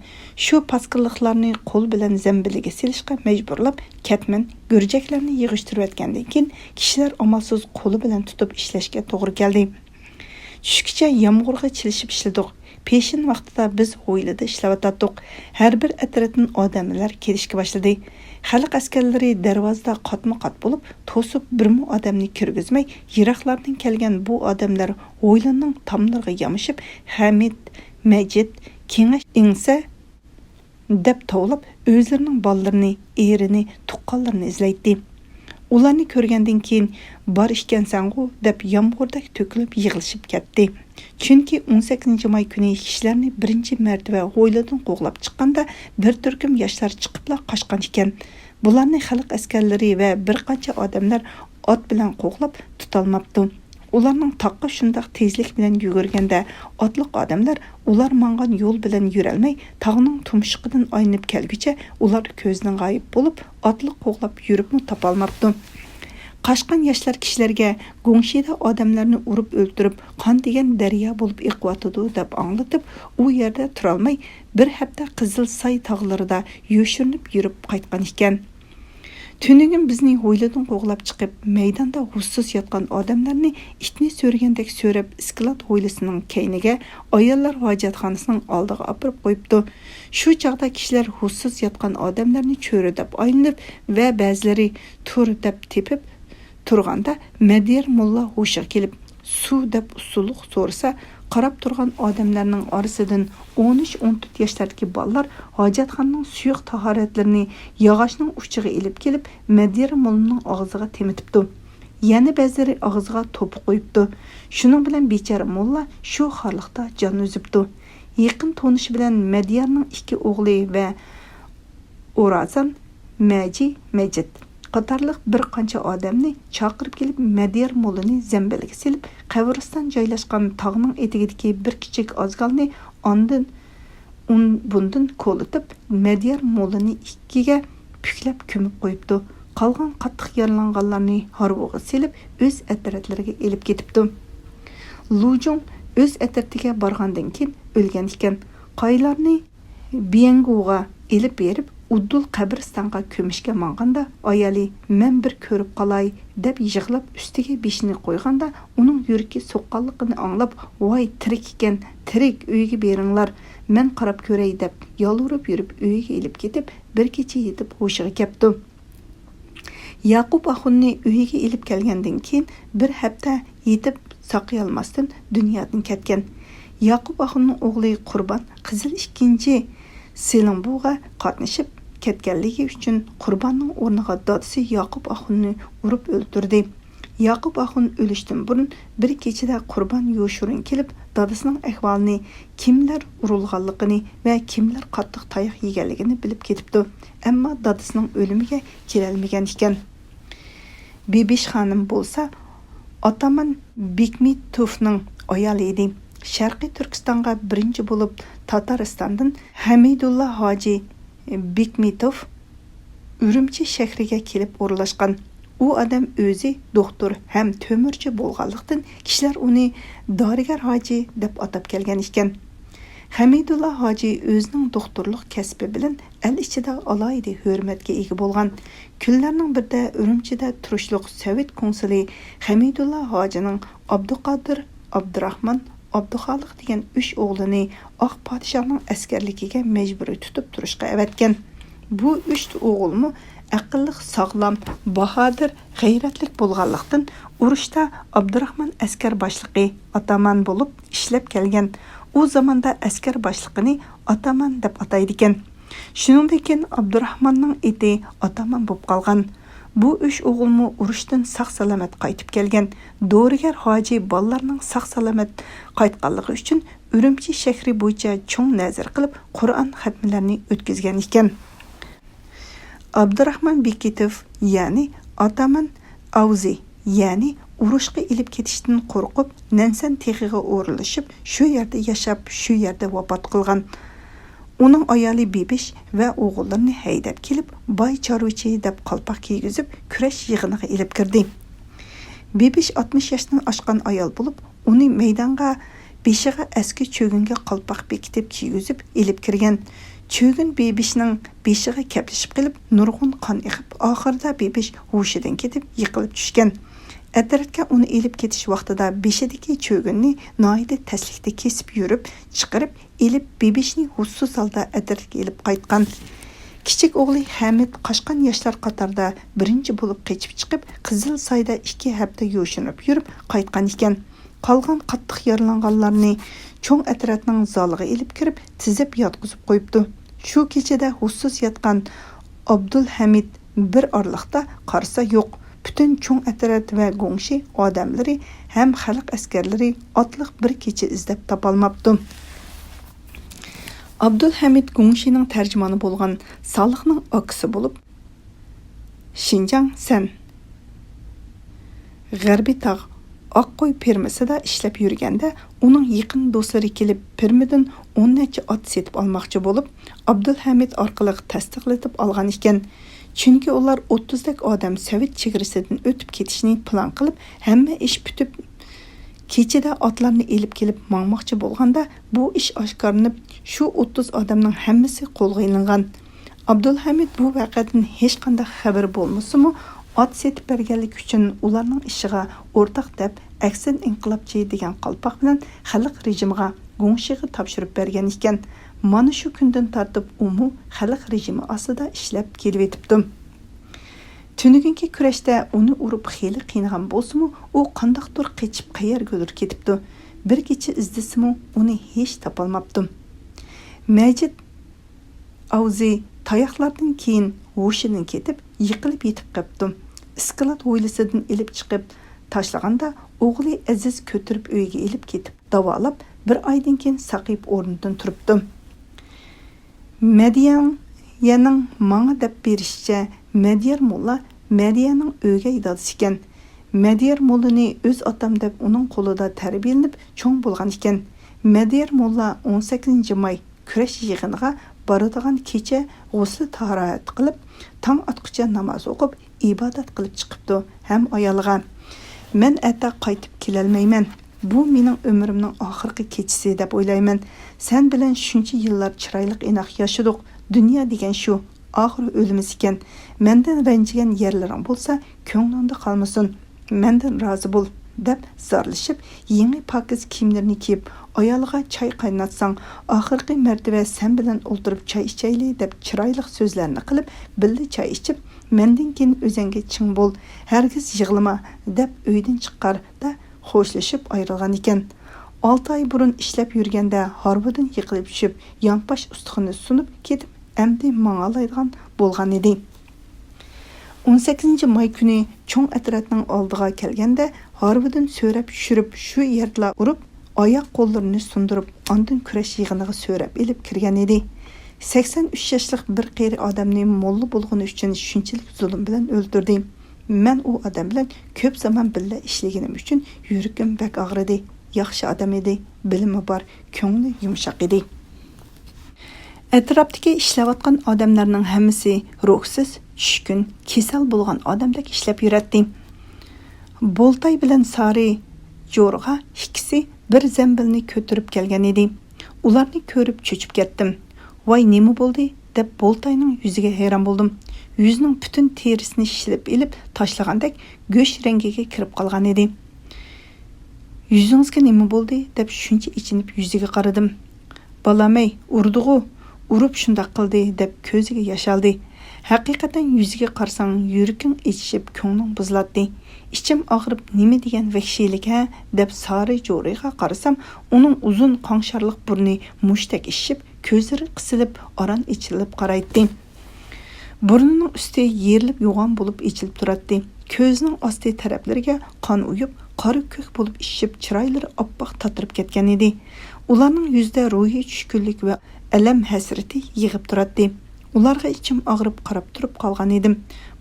شۇ پاسكىلىقلارنى قول بىلەن زەمبىلىگە سېلىشقا مەجبۇرلاپ، كەتمەن، گۈرجەكلەرنى يىغىشتۇرۇۋەتكەندىن كېيىن، كىشىلەر ئامالسىز قولى بىلەن تۇتۇپ ئىشلەشكە توغرا كەلدى. چۈشكىچە يامغۇرغا چىلىشىپ ئىشلىدۇق. پېشىن ۋاقتىدا بىز ھويلىدا ئىشلەۋاتاتتۇق. ھەر بىر ئەترەتتىن ئادەملەر كېلىشكە باشلىدى. خەلق ئەسكەرلىرى دەرۋازىدا قاتمۇ قات بولۇپ توسۇپ، بىرمۇ ئادەمنى كىرگۈزمەي، يىراقلاردىن كەلگەن بۇ ئادەملەر ھويلىنىڭ تاملىرىغا يامىشىپ، ھەمىت، مەجىت، كېڭەش ئىڭسە دەپ توۋلاپ، ئۆزلىرىنىڭ بالىلىرىنى، ئېرىنى، تۇغقانلىرىنى ئىزدەيتتى. ئۇلارنى كۆرگەندىن كېيىن، بار ئىكەنسەنغۇ دەپ يامغۇردەك تۆكۈلۈپ يىغلىشىپ كەتتى. چۈنكى ئون سەككىزىنچى ماي كۈنى كىشىلەرنى بىرىنچى مەرتىۋە ھويلىدىن قوغلاپ چىققاندا، بىر تۈركۈم ياشلار چىقىپلا قاچقان ئىكەن. بۇلارنى خەلق ئەسكەرلىرى ۋە بىر قانچە ئادەملەر ئات بىلەن قوغلاپ تۇتالماپتۇ. ئۇلارنىڭ تاغقا شۇنداق تېزلىك بىلەن يۈگۈرگەندە، ئاتلىق ئادەملەر ئۇلار ماڭغان يول بىلەن يۈرەلمەي، تاغنىڭ تۇمشۇقىدىن ئايلىنىپ كەلگۈچە ئۇلار كۆزدىن غايىب بولۇپ، ئاتلىق قوغلاپ يۈرۈپمۇ تاپالماپتۇ. قاچقان ياشلار كىشىلەرگە گۇڭشىدا ئادەملەرنى ئۇرۇپ ئۆلتۈرۈپ، قان دېگەن دەريا بولۇپ ئېقىۋاتىدۇ دەپ ئاڭلىتىپ، ئۇ يەردە تۇرالماي، بىر ھەپتە قىزىل ساي تاغلىرىدا يوشۇرۇنۇپ يۈرۈپ قايتقان ئىكەن. تۈنۈگۈن بىزنى ھويلىدىن قوغلاپ چىقىپ، مەيداندا ھوشسىز ياتقان ئادەملەرنى ئىتنى سۆرىگەندەك سۆرەپ، ئىسكىلات ھويلىسىنىڭ كەينىگە، ئاياللار ھاجەتخانىسىنىڭ ئالدىغا ئاپىرىپ قويۇپتۇ. شۇ چاغدا كىشىلەر ھوشسىز ياتقان ئادەملەرنى چۆرىدەپ ئايلىنىپ ۋە بەزىلىرى تۇر دەپ تېپىپ تۇرغاندا، مەدىيار موللا ھوشىغا كېلىپ، سۇ دەپ ئۇسسۇلۇق سورىسا، قاراپ تۇرغان ئادەملەرنىڭ ئارىسىدىن ئون ئۈچ، ئون تۆت ياشلاردىكى بالىلار ھاجەتخانىنىڭ سۇيۇق تاھارەتلىرىنى ياغاچنىڭ ئۇچىغا ئېلىپ كېلىپ، مەدىيار موللىنىڭ ئاغزىغا تېمىتىپتۇ. يەنە بەزىلىرى ئاغزىغا توپا قويۇپتۇ. شۇنىڭ بىلەن بىچارە موللا شۇ خارلىقتا جان ئۈزۈپتۇ. يېقىن تونۇشى بىلەن مەدىيارنىڭ ئىككى ئوغلى ۋە ئورازان، مەجى، مەجىت. قاتارلىق بىر قانچە ئادەمنى چاقىرىپ كېلىپ، مەديار موللىنى زەمبىلگە سېلىپ، قەبرىستان جايلاشقان تاغنىڭ ئېتىكىدىكى بىر كىچىك ئازگالنى ئاندىن ئۇن-، بۇندىن كولىتىپ، مەديار موللىنى ئىككىگە پۈكلەپ كۆمۈپ قويۇپتۇ. قالغان قاتتىق يارىلانغانلارنى ھارۋىغا سېلىپ، ئۆز ئەترەتلىرىگە ئېلىپ كېتىپتۇ. لۇجۇڭ ئۆز ئەترىتىگە بارغاندىن كېيىن ئۆلگەن ئىكەن. قايىلارنى بيەنگۇغا ئېلىپ بېرىپ، ئۇدۇل قەبرىستانغا كۆمۈشكە ماڭغاندا، ئايالى، «مەن بىر كۆرۈپ قالاي» دەپ يىغلاپ، ئۈستىگە بېشىنى قويغاندا، ئۇنىڭ يۈرىكى سوققانلىقىنى ئاڭلاپ، «ۋاي، تىرىك ئىكەن، تىرىك، ئۆيگە بېرىڭلار، مەن قاراپ كۆرەي» دەپ يالۋۇرۇپ يۈرۈپ، ئۆيىگە ئېلىپ كېتىپ، بىر كېچە يېتىپ ھوشىغا كەپتۇ. ياقۇپ ئاخۇننى ئۆيىگە ئېلىپ كەلگەندىن كېيىن، بىر ھەپتە يېتىپ ساقىيالماستىن دۇنيادىن كەتكەن. ياقۇپ ئاخۇننىڭ ئوغلى قۇربان قىزىل ئىككىنچى سېلىڭبۇغا قاتنىشىپ كەتكەنلىكى ئۈچۈن، قۇرباننىڭ ئورنىغا دادىسى ياقۇپ ئاخۇننى ئۇرۇپ ئۆلتۈردى. ياقۇپ ئاخۇن ئۆلۈشتىن بۇرۇن بىر كېچىدە قۇربان يوشۇرۇن كېلىپ، دادىسىنىڭ ئەھۋالىنى، كىملەر ئۇرۇلغانلىقىنى ۋە كىملەر قاتتىق تاياق يېگەنلىكىنى بىلىپ كېتىپتۇ. ئەمما دادىسىنىڭ ئۆلۈمىگە كېلەلمىگەن ئىكەن. بىبىش خانىم بولسا ئاتامان بېكمىتوفنىڭ ئايالى ئىدى. شەرقىي تۈركىستانغا بىرىنچى بولۇپ تاتارىستاندىن ھەمىدۇللا ھاجى بېكمىتوف ئۈرۈمچى شەھىرىگە كېلىپ ئورۇنلاشقان. ئۇ ئادەم ئۆزى دوختۇر ھەم تۆمۈرچى بولغانلىقتىن، كىشىلەر ئۇنى دارىگەر ھاجى دەپ ئاتاپ كەلگەن ئىكەن. ھەمىدۇللا ھاجى ئۆزىنىڭ دوختۇرلۇق كەسپى بىلەن ئەل ئىچىدە ئالاھىدە ھۆرمەتكە ئىگە بولغان. كۈنلەرنىڭ بىرىدە ئۈرۈمچىدە تۇرۇشلۇق سوۋېت كونسۇلى ھەمىدۇللا ھاجىنىڭ ئابدۇقادىر، ئابدۇراخمان، ئابدۇخالىق دېگەن ئۈچ ئوغلىنى ئاق پادىشاھنىڭ ئەسكەرلىكىگە مەجبۇرىي تۇتۇپ تۇرۇشقا ئەۋەتكەن. بۇ ئۈچ ئوغۇلمۇ ئەقىللىق، ساغلام، باھادىر، غەيرەتلىك بولغانلىقتىن، ئۇرۇشتا ئابدۇراخمان ئەسكەر باشلىقى، ئاتامان بولۇپ ئىشلەپ كەلگەن. ئۇ زاماندا ئەسكەر باشلىقىنى ئاتامان دەپ ئاتايدىكەن. شۇنىڭدىن كېيىن ئابدۇراخماننىڭ ئېتى ئاتامان بولۇپ قالغان. بۇ ئۈچ ئوغۇلمۇ ئۇرۇشتىن ساق-سالامەت قايتىپ كەلگەن. دورىگەر ھاجى بالىلارنىڭ ساق-سالامەت قايتقانلىقى ئۈچۈن ئۈرۈمچى شەھىرى بويىچە چوڭ نەزىر قىلىپ، قۇرئان خەتمىلەرنى ئۆتكۈزگەن ئىكەن. ئابدۇراخمان بېكىتوف، يەنى ئاتامان ئاۋزى، يەنى ئۇرۇشقا ئېلىپ كېتىشتىن قورقۇپ، نەنسەن تېغىغا ئورۇنلىشىپ، شۇ يەردە ياشاپ، شۇ يەردە ۋاپات قىلغان. ئۇنىڭ ئايالى بىبىش ۋە ئوغۇللىرىنى ھەيدەپ كېلىپ، باي چارۋىچى دەپ قالپاق كىيگۈزۈپ، كۈرەش يىغىنىغا ئېلىپ كىردى. بىبىش ئاتمىش ياشتىن ئاشقان ئايال بولۇپ، ئۇنى مەيدانغا، بېشىغا ئەسكى چۆگۈنگە قالپاق بېكىتىپ كىيگۈزۈپ ئېلىپ كىرگەن. چۆگۈن بىبىشنىڭ بېشىغا كەپلىشىپ قېلىپ، نۇرغۇن قان ئېقىپ، ئاخىرىدا بىبىش ھوشىدىن كېتىپ يىقىلىپ چۈشكەن. ئەترەتكە ئۇنى ئېلىپ كېتىش ۋاقتىدا بېشىدىكى چۆگۈننى ناھايىتى تەسلىكتە كېسىپ يۈرۈپ، چىقىرىپ ئېلىپ، بىبىشنى ھوشسىز ھالدا ئەترەتكە ئېلىپ قايتقان. كىچىك ئوغلى ھەمىد قاچقان ياشلار قاتارىدا بىرىنچى بولۇپ قېچىپ چىقىپ، قىزىل سايدا ئىككى ھەپتە يوشۇرۇنۇپ يۈرۈپ قايتقان ئىكەن. قالغان قاتتىق يارىلانغانلارنى چوڭ ئەترەتنىڭ زالىغا ئېلىپ كىرىپ، تىزىپ ياتقۇزۇپ قويۇپتۇ. شۇ كېچىدە ھوشسىز ياتقان ئابدۇلھەمىد بىر ئارىلىقتا قارىسا يوق. پۈتۈن چوڭ ئەترەت ۋە گۇڭشى ئادەملىرى ھەم خەلق ئەسكەرلىرى ئاتلىق بىر كېچە ئىزدەپ تاپالماپتۇ. ئابدۇلھەمىد گۇڭشىنىڭ تەرجىمانى بولغان سالىخنىڭ ئاكىسى بولۇپ، شىنجاڭ سەن غەربىي تاغ ئاققوي فېرمىسىدا ئىشلەپ يۈرگەندە، ئۇنىڭ يېقىن دوستلىرى كېلىپ، فېرمىدىن ئون نەچچە ئات سېتىپ ئالماقچى بولۇپ، ئابدۇلھەمىد ئارقىلىق تەستىقلىتىپ ئالغان ئىكەن. چۈنكى ئۇلار ئوتتۇزدەك ئادەم سوۋېت چېگرىسىدىن ئۆتۈپ كېتىشنى پىلان قىلىپ، ھەممە ئىش پۈتۈپ، كېچىدە ئاتلارنى ئېلىپ كېلىپ ماڭماقچى بولغاندا، بۇ ئىش ئاشكارىلىنىپ، شۇ ئوتتۇز ئادەمنىڭ ھەممىسى قولغا ئېلىنغان. ئابدۇلھەمىد بۇ ۋەقەدىن ھېچقانداق خەۋىرى بولمىسىمۇ، ئات سېتىپ بەرگەنلىكى ئۈچۈن ئۇلارنىڭ ئىشىغا ئورتاق دەپ، ئەكسەن ئىنقىلابچى دېگەن قالپاق بىلەن خەلق رېجىمىغا، گۇڭشىغا تاپشۇرۇپ بەرگەن ئىكەن. مانا شۇ كۈندىن تارتىپ ئۇمۇ خەلق رېجىمى ئاستىدا ئىشلەپ كېلىۋېتىپتۇ. تۈنۈگۈنكى كۈرەشتە ئۇنى ئۇرۇپ خېلى قىينىغان بولسىمۇ، ئۇ قانداقتۇر قېچىپ قەيەرگىدۇر كېتىپتۇ. بىر كېچە ئىزدىسىمۇ ئۇنى ھېچ تاپالماپتۇ. مەجىت ئاۋزى تاياقلاردىن كېيىن ھوشىدىن كېتىپ، يىقىلىپ يېتىپ قاپتۇ. ئىسكىلات ھويلىسىدىن ئېلىپ چىقىپ تاشلىغاندا، ئوغلى ئەزىز كۆتۈرۈپ ئۆيىگە ئېلىپ كېتىپ داۋالاپ، بىر ئايدىن كېيىن ساقىيىپ ئورنىدىن تۇرۇپتۇ. مەديەنيەنىڭ ماڭا دەپ بېرىشىچە، مەديەر موللا مەدىيەنىڭ ئۆگەي دادىسى ئىكەن. مەدىيەر موللىنى ئۆز ئاتام دەپ ئۇنىڭ قولىدا تەربىيەلىنىپ چوڭ بولغان ئىكەن. مەدىيەر موللا ئون سەككىزىنچى ماي كۈرەش يىغىنىغا بارىدىغان كېچە غۇسلى تاھارەت قىلىپ، تاڭ ئاتقۇچە ناماز ئوقۇپ، ئىبادەت قىلىپ چىقىپتۇ ھەم ئايالىغا، مەن ئەتە قايتىپ كېلەلمەيمەن. بۇ مېنىڭ ئۆمرۈمنىڭ ئاخىرقى كېچىسى دەپ ئويلايمەن. سەن بىلەن شۇنچە يىللار چىرايلىق ئىناق ياشىدۇق. دۇنيا دېگەن شۇ. ئاخىرى ئۆلىمىز ئىكەن. مەندىن رەنجىگەن يەرلىرىڭ بولسا، كۆڭلۈڭدە قالمىسۇن. مەندىن رازى بول، دەپ زارلىشىپ، يېڭى پاكىز كىيىملىرىنى كىيىپ، ئايالىغا چاي قايناتساڭ، ئاخىرقى مەرتىۋە سەن بىلەن ئولتۇرۇپ چاي ئىچەيلى، دەپ چىرايلىق سۆزلەرنى قىلىپ، بىللە چاي ئىچىپ، مەندىن كېيىن ئۆزەڭگە چىڭ بول، ھەرگىز يىغلىما، دەپ ئۆيدىن چىققاندا خوشلىشىپ ئايرىلغان ئىكەن. ئالتە ئاي بۇرۇن ئىشلەپ يۈرگەندە ھارۋىدىن يىقىلىپ چۈشۈپ، يانپاش ئۇستىخىنى سۇنۇپ كېتىپ، ئەمدى ماڭالايدىغان بولغان ئىدى. ئون سەككىزىنچى ماي كۈنى چوڭ ئەترەتنىڭ ئالدىغا كەلگەندە، ھارۋىدىن سۆرەپ چۈشۈرۈپ، شۇ يەردىلا ئۇرۇپ، ئاياق-قوللىرىنى سۇندۇرۇپ، ئاندىن كۈرەش يىغىنىغا سۆرەپ ئېلىپ كىرگەن ئىدى. سەكسەن ئۈچ ياشلىق بىر قېرى ئادەمنى موللا بولغىنى ئۈچۈن شۇنچىلىك زۇلۇم بىلەن ئۆلتۈردى. مەن ئۇ ئادەم بىلەن كۆپ زامان بىللە ئىشلىگىنىم ئۈچۈن يۈرىكىم بەك ئاغرىدى. ياخشى ئادەم ئىدى، بىلىمى بار، كۆڭلى يۇمشاق ئىدى. ئەتراپتىكى ئىشلەۋاتقان ئادەملەرنىڭ ھەممىسى روھسىز، چۈشكۈن، كېسەل بولغان ئادەمدەك ئىشلەپ يۈرەتتى. بولتاي بىلەن سارى جورغا ئىككىسى بىر زەمبىلنى كۆتۈرۈپ كەلگەن ئىدى. ئۇلارنى كۆرۈپ چۆچۈپ كەتتىم. ۋاي، نېمە بولدى؟ دەپ بولتاينىڭ يۈزىگە ھەيران بولدۇم. يۈزىنىڭ پۈتۈن تېرىسىنى شىلىپ ئېلىپ تاشلىغاندەك گۆش رەڭگىگە كىرىپ قالغان ئىدى. يۈزىڭىزگە نېمە بولدى؟ دەپ شۇنچە ئېچىنىپ يۈزىگە قارىدىم. بالام-ئەي، ئۇردىغۇ، ئۇرۇپ شۇنداق قىلدى، دەپ كۆزىگە ياش ئالدى. ھەقىقەتەن يۈزىگە قارىساڭ يۈرىكىڭ ئېچىشىپ كۆڭلۈڭ بۇزۇلاتتى. ئىچىم ئاغرىپ، نېمە دېگەن ۋەھشىيلىك ھە؟ دەپ سارى جورىغا قارىسام، ئۇنىڭ ئۇزۇن قاڭشارلىق بۇرنى مۇشتەك ئىششىپ، كۆزلىرى قىسىلىپ، ئاران ئېچىلىپ قارايتتى. بۇرنىنىڭ ئۈستى يېرىلىپ يوغان بولۇپ ئېچىلىپ تۇراتتى. كۆزىنىڭ ئاستى تەرەپلىرىگە قان ئۇيۇپ، قارا كۆك بولۇپ ئىششىپ، چىرايلىرى ئاپئاق تاتىرىپ كەتكەن ئىدى. ئۇلارنىڭ يۈزىدە روھىي چۈشكۈنلۈك ۋە ئەلەم ھەسرىتى يېغىپ تۇراتتى. ئۇلارغا ئىچىم ئاغرىپ قاراپ تۇرۇپ قالغان ئىدىم.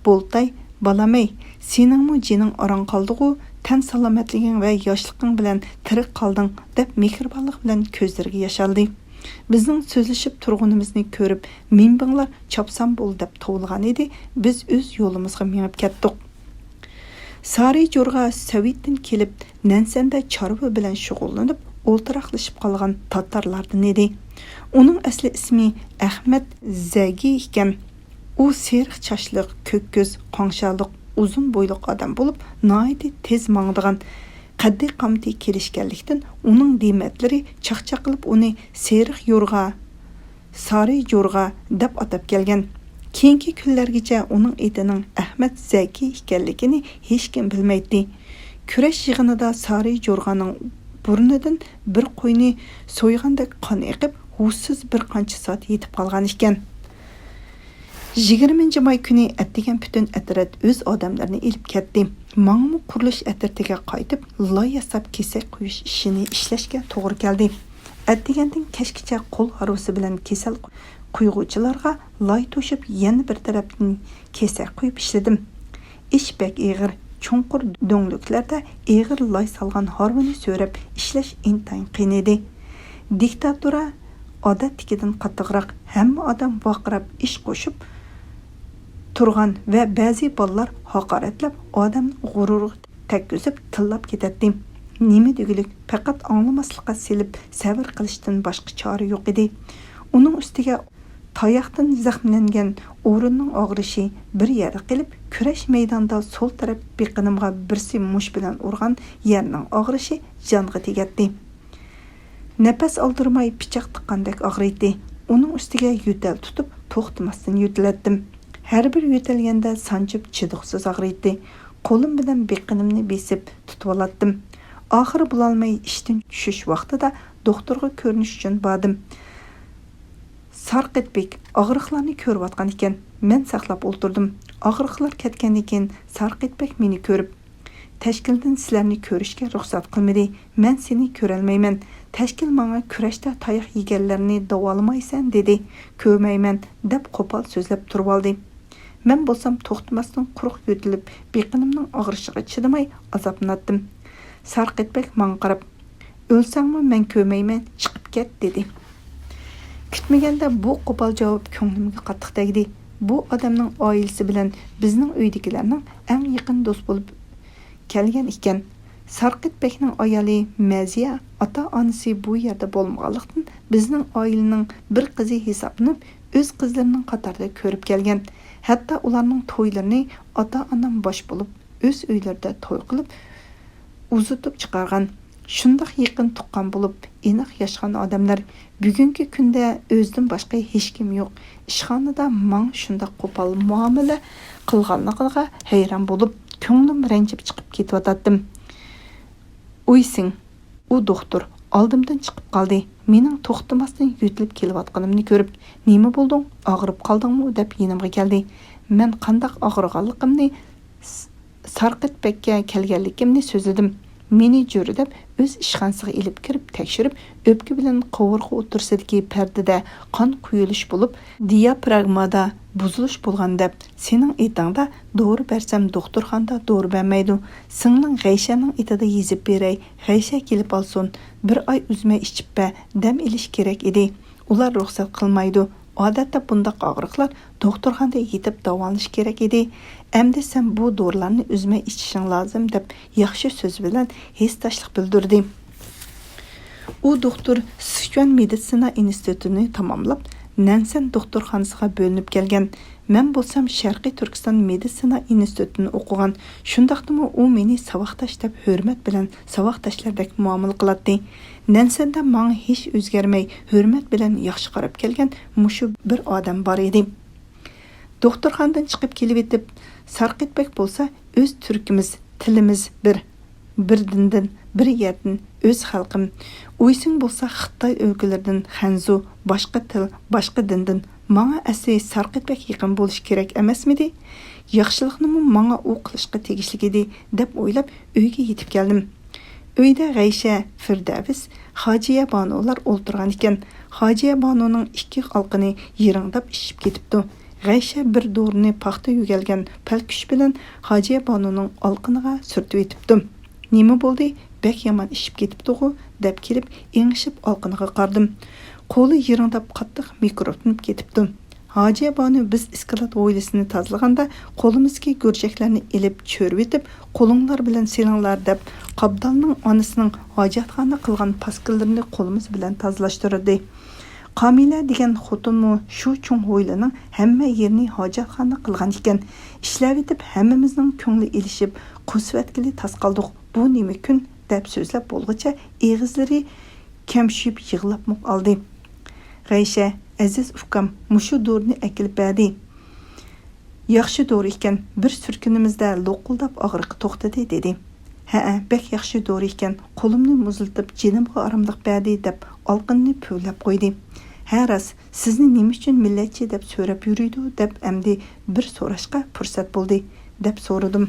بولتاي، بالام-ئەي، سېنىڭمۇ جېنىڭ ئاران قالدىغۇ، تەن سالامەتلىكىڭ ۋە ياشلىقىڭ بىلەن تىرىك قالدىڭ، دەپ مېھرىبانلىق بىلەن كۆزلىرىگە ياش ئالدى. بىزنىڭ سۆزلىشىپ تۇرغىنىمىزنى كۆرۈپ، مىڭبىڭلار چاپسان بول دەپ توۋلىغان ئىدى، بىز ئۆز يولىمىزغا مېڭىپ كەتتۇق. سارى جورغا سوۋېتتىن كېلىپ، نەنسەندە چارۋا بىلەن شۇغۇللىنىپ، ئولتۇراقلىشىپ قالغان تاتارلاردىن ئىدى. ئۇنىڭ ئەسلى ئىسمى ئەخمەت زەگى ئىكەن. ئۇ سېرىق چاچلىق، كۆك كۆز، قاڭشارلىق، ئۇزۇن بويلۇق ئادەم بولۇپ، ناھايىتى تېز ماڭىدىغان، قەددى-قامىتى كېلىشكەنلىكتىن، ئۇنىڭ دېمەتلىرى چاقچاق قىلىپ ئۇنى سېرىق يورغا، سارى جورغا دەپ ئاتاپ كەلگەن. كېيىنكى كۈنلەرگىچە ئۇنىڭ ئېتىنىڭ ئەخمەت زەكى ئىكەنلىكىنى ھېچكىم بىلمەيتتى. كۈرەش يىغىنىدا سارى جورغانىڭ بۇرنىدىن بىر قوينى سويغاندەك قان ئېقىپ، ھوشسىز بىر قانچە سائەت يېتىپ قالغان ئىكەن. يىگىرمىنچى ماي كۈنى ئەتىگەن پۈتۈن ئەترەت ئۆز ئادەملىرىنى ئېلىپ كەتتى. ماڭىمۇ قۇرۇلۇش ئەترىتىگە قايتىپ، لاي ياساپ كېسەك قويۇش ئىشىنى ئىشلەشكە توغرا كەلدى. ئەتىگەندىن كەچكىچە قول ھارۋىسى بىلەن كېسەل قۇيغۇچىلارغا لاي توشۇپ، يەنە بىر تەرەپتىن كېسەك قۇيۇپ ئىشلىدىم. ئىش بەك ئېغىر، چوڭقۇر دۆڭلۈكلەردە ئېغىر لاي سالغان ھارۋىنى سۆرەپ ئىشلەش ئىنتايىن قىيىن ئىدى. دىكتاتۇرا ئادەتتىكىدىن قاتتىقراق، ھەممە ئادەم ۋارقىراپ ئىش قوشۇپ تۇرغان ۋە بەزى بالىلار ھاقارەتلەپ، ئادەمنىڭ غۇرۇرىغا تەگكۈزۈپ تىللاپ كېتەتتى. نېمە دېگۈلۈك، پەقەت ئاڭلىماسلىققا سېلىپ سەۋر قىلىشتىن باشقا چارە يوق ئىدى. ئۇنىڭ ئۈستىگە تاياقتىن زەخىملەنگەن ئورۇننىڭ ئاغرىشى بىر يەردە قېلىپ، كۈرەش مەيدانىدا سول تەرەپ بېقىنىمغا بىرسى مۇش بىلەن ئۇرغان يەرنىڭ ئاغرىشى جانغا تېگەتتى. نەپەس ئالدۇرماي پىچاق تىققاندەك ئاغرىيتتى. ئۇنىڭ ئۈستىگە يۆتەل تۇتۇپ، توختىماستىن يۆتىلەتتىم. ھەر بىر يۆتەلگەندە سانجىپ چىدىغۇسىز ئاغرىيتتى. قولۇم بىلەن بېقىنىمنى بېسىپ تۇتۇۋالاتتىم. ئاخىرى بولالماي ئىشتىن چۈشۈش ۋاقتىدا دوختۇرغا كۆرۈنۈش ئۈچۈن باردىم. سارقىت بېك ئاغرىقلارنى كۆرۈۋاتقان ئىكەن. مەن ساقلاپ ئولتۇردۇم. ئاغرىقلار كەتكەندىن كېيىن سارقىت بېك مېنى كۆرۈپ، تەشكىلدىن سىلەرنى كۆرۈشكە رۇخسەت قىلمىدى. مەن سېنى كۆرەلمەيمەن. تەشكىل ماڭا كۈرەشتە تاياق يېگەنلەرنى داۋالىمايسەن دېدى. كۆرمەيمەن، دەپ قوپال سۆزلەپ تۇرۇۋالدى. مەن بولسام توختىماستىن قۇرۇق يۆتىلىپ، بېقىنىمنىڭ ئاغرىشىغا چىدىماي ئازابلىناتتىم. سارقىت بەگ ماڭا قاراپ، «ئۆلسەڭمۇ مەن كۆرمەيمەن، چىقىپ كەت» دېدى. كۈتمىگەندە بۇ قوپال جاۋاب كۆڭلۈمگە قاتتىق تەگدى. بۇ ئادەمنىڭ ئائىلىسى بىلەن بىزنىڭ ئۆيدىكىلەرنىڭ ئەڭ يېقىن دوست بولۇپ كەلگەن ئىكەن. سارقىت بەگنىڭ ئايالى مەزىيە، ئاتا-ئانىسى بۇ يەردە بولمىغانلىقتىن، بىزنىڭ ئائىلىنىڭ بىر قىزى ھېسابلىنىپ، ئۆز قىزلىرىنىڭ قاتارىدا كۆرۈپ كەلگەن. ھەتتا ئۇلارنىڭ تويلىرىنى ئاتا-ئانام باش بولۇپ، ئۆز ئۆيلىرىدە توي قىلىپ، ئۇزىتىپ چىقارغان. شۇنداق يېقىن تۇغقان بولۇپ، ئىناق ياشىغان ئادەملەر. بۈگۈنكى كۈندە ئۆزىدىن باشقا ھېچكىم يوق. ئىشخانىدا ماڭا شۇنداق قوپال مۇئامىلە قىلغانلىقىغا ھەيران بولۇپ، كۆڭلۈم رەنجىپ چىقىپ كېتىۋاتاتتىم. ئۇيسىڭ، ئۇ دوختۇر ئالدىمدىن چىقىپ قالدى. مېنىڭ توختىماستىن يۆتىلىپ كېلىۋاتقىنىمنى كۆرۈپ، «نېمە بولدۇڭ؟ ئاغرىپ قالدىڭمۇ؟» دەپ يېنىمغا كەلدى. مەن قانداق ئاغرىغانلىقىمنى، س-، سارقىت بەگكە كەلگەنلىكىمنى سۆزلىدىم. مېنى جۆرىدەپ ئۆز ئىشخانىسىغا ئېلىپ كىرىپ تەكشۈرۈپ، ئۆپكە بىلەن قوۋۇرغا ئوتتۇرىسىدىكى پەردىدە قان قۇيۇلۇش بولۇپ، دىيافراگمادا بۇزۇلۇش بولغان دەپ، سېنىڭ ئېتىڭدا دورا بەرسەم دوختۇرخانىدا دورا بەرمەيدۇ. سىڭلىڭ غەيشەنىڭ ئېتىدا يېزىپ بېرەي، غەيشە كېلىپ ئالسۇن، بىر ئاي ئۈزمەي ئىچىپ بەر، دەم ئېلىش كېرەك ئىدى. ئۇلار رۇخسەت قىلمايدۇ. ئادەتتە بۇنداق ئاغرىقلار دوختۇرخانىدا يېتىپ داۋالىنىش كېرەك ئىدى. ئەمدى سەن بۇ دورىلارنى ئۈزمەي ئىچىشىڭ لازىم دەپ ياخشى سۆز بىلەن ھېسداشلىق بىلدۈردى. ئۇ دوختۇر سىچۈەن مېدىتسىنا ئىنستىتۇتىنى تاماملاپ، نەنسەن دوختۇرخانىسىغا بۆلۈنۈپ كەلگەن. مەن بولسام شەرقىي تۈركىستان مېدىتسىنا ئىنستىتۇتىنى ئوقۇغان. شۇنداقتىمۇ ئۇ مېنى ساۋاقداش دەپ ھۆرمەت بىلەن ساۋاقداشلاردەك مۇئامىلە قىلاتتى. نەنسەندە ماڭا ھېچ ئۆزگەرمەي، ھۆرمەت بىلەن ياخشى قاراپ كەلگەن مۇشۇ بىر ئادەم بار ئىدى. دوختۇرخانىدىن چىقىپ كېلىۋېتىپ، سارقىت بەگ بولسا، «ئۆز تۈركىمىز، تىلىمىز بىر. بىر دىندىن، بىر يەردىن، ئۆز خەلقىم. ئۇيسىڭ بولسا خىتاي ئۆلكىلىرىدىن خەنزۇ، باشقا تىل، باشقا دىندىن. ماڭا ئەسلى سارقىت بەگ يېقىن بولۇشى كېرەك ئەمەسمىدى؟ ياخشىلىقنىمۇ ماڭا ئۇ قىلىشقا تېگىشلىك ئىدى» دەپ ئويلاپ، ئۆيگە يېتىپ كەلدىم. ئۆيدە غەيشە، فىردەۋس، خاجىيە بانۇلار ئولتۇرغان ئىكەن. خاجىيە بانۇنىڭ ئىككى ئالقىنى يىرىڭداپ ئىششىپ كېتىپتۇ. غەيشە بىر دورىنى پاختا يۆگەلگەن پەلكۈش بىلەن خاجىيە بانۇنىڭ ئالقىنىغا سۈرتۈۋېتىپتۇ. «نېمە بولدى؟ بەك يامان ئىششىپ كېتىپتىغۇ؟» دەپ كېلىپ، ئېڭىشىپ ئالقىنىغا قارىدىم. قولى يىرىڭداپ قاتتىق مىكروبلىنىپ كېتىپتۇ. ھاجىيە بانۇ بىز ئىسكىلات ھويلىسىنى تازىلىغاندا، قولىمىزدىكى گۈرجەكلەرنى ئېلىپ چۆرۈۋېتىپ، «قولۇڭلار بىلەن سېلىڭلار» دەپ، قابدالنىڭ ئانىسىنىڭ ھاجەتخانا قىلغان پاسكىلىرىنى قولىمىز بىلەن تازىلاشتۇردى. قامىلە دېگەن خوتۇنمۇ شۇ چوڭ ھويلىنىڭ ھەممە يېرىنى ھاجەتخانا قىلغان ئىكەن. ئىشلەۋېتىپ ھەممىمىزنىڭ كۆڭلى ئېلىشىپ، قۇسۇۋەتكىلى تاس قالدۇق. «بۇ نېمە كۈن؟» دەپ سۆزلەپ بولغۇچە ئېغىزلىرى كەمشىيىپ يىغلاپمۇ قالدى. غەيشە، «ئەزىز ئۇكام مۇشۇ دورىنى ئەكېلىپ بەردى. ياخشى دورا ئىكەن، بىر سۈركىنىمىزدە لوققۇلداپ ئاغرىقى توختىدى» دېدى. «ھەئە، بەك ياخشى دورا ئىكەن، قولۇمنى مۇزلىتىپ جېنىمغا ئاراملىق بەردى» دەپ ئالقىنىنى پۈۋلەپ قويدى. «ھە راست، سىزنى نېمە ئۈچۈن مىللەتچى دەپ سۆرەپ يۈرىدۇ؟» دەپ ئەمدى بىر سوراشقا پۇرسەت بولدى، دەپ سورىدىم.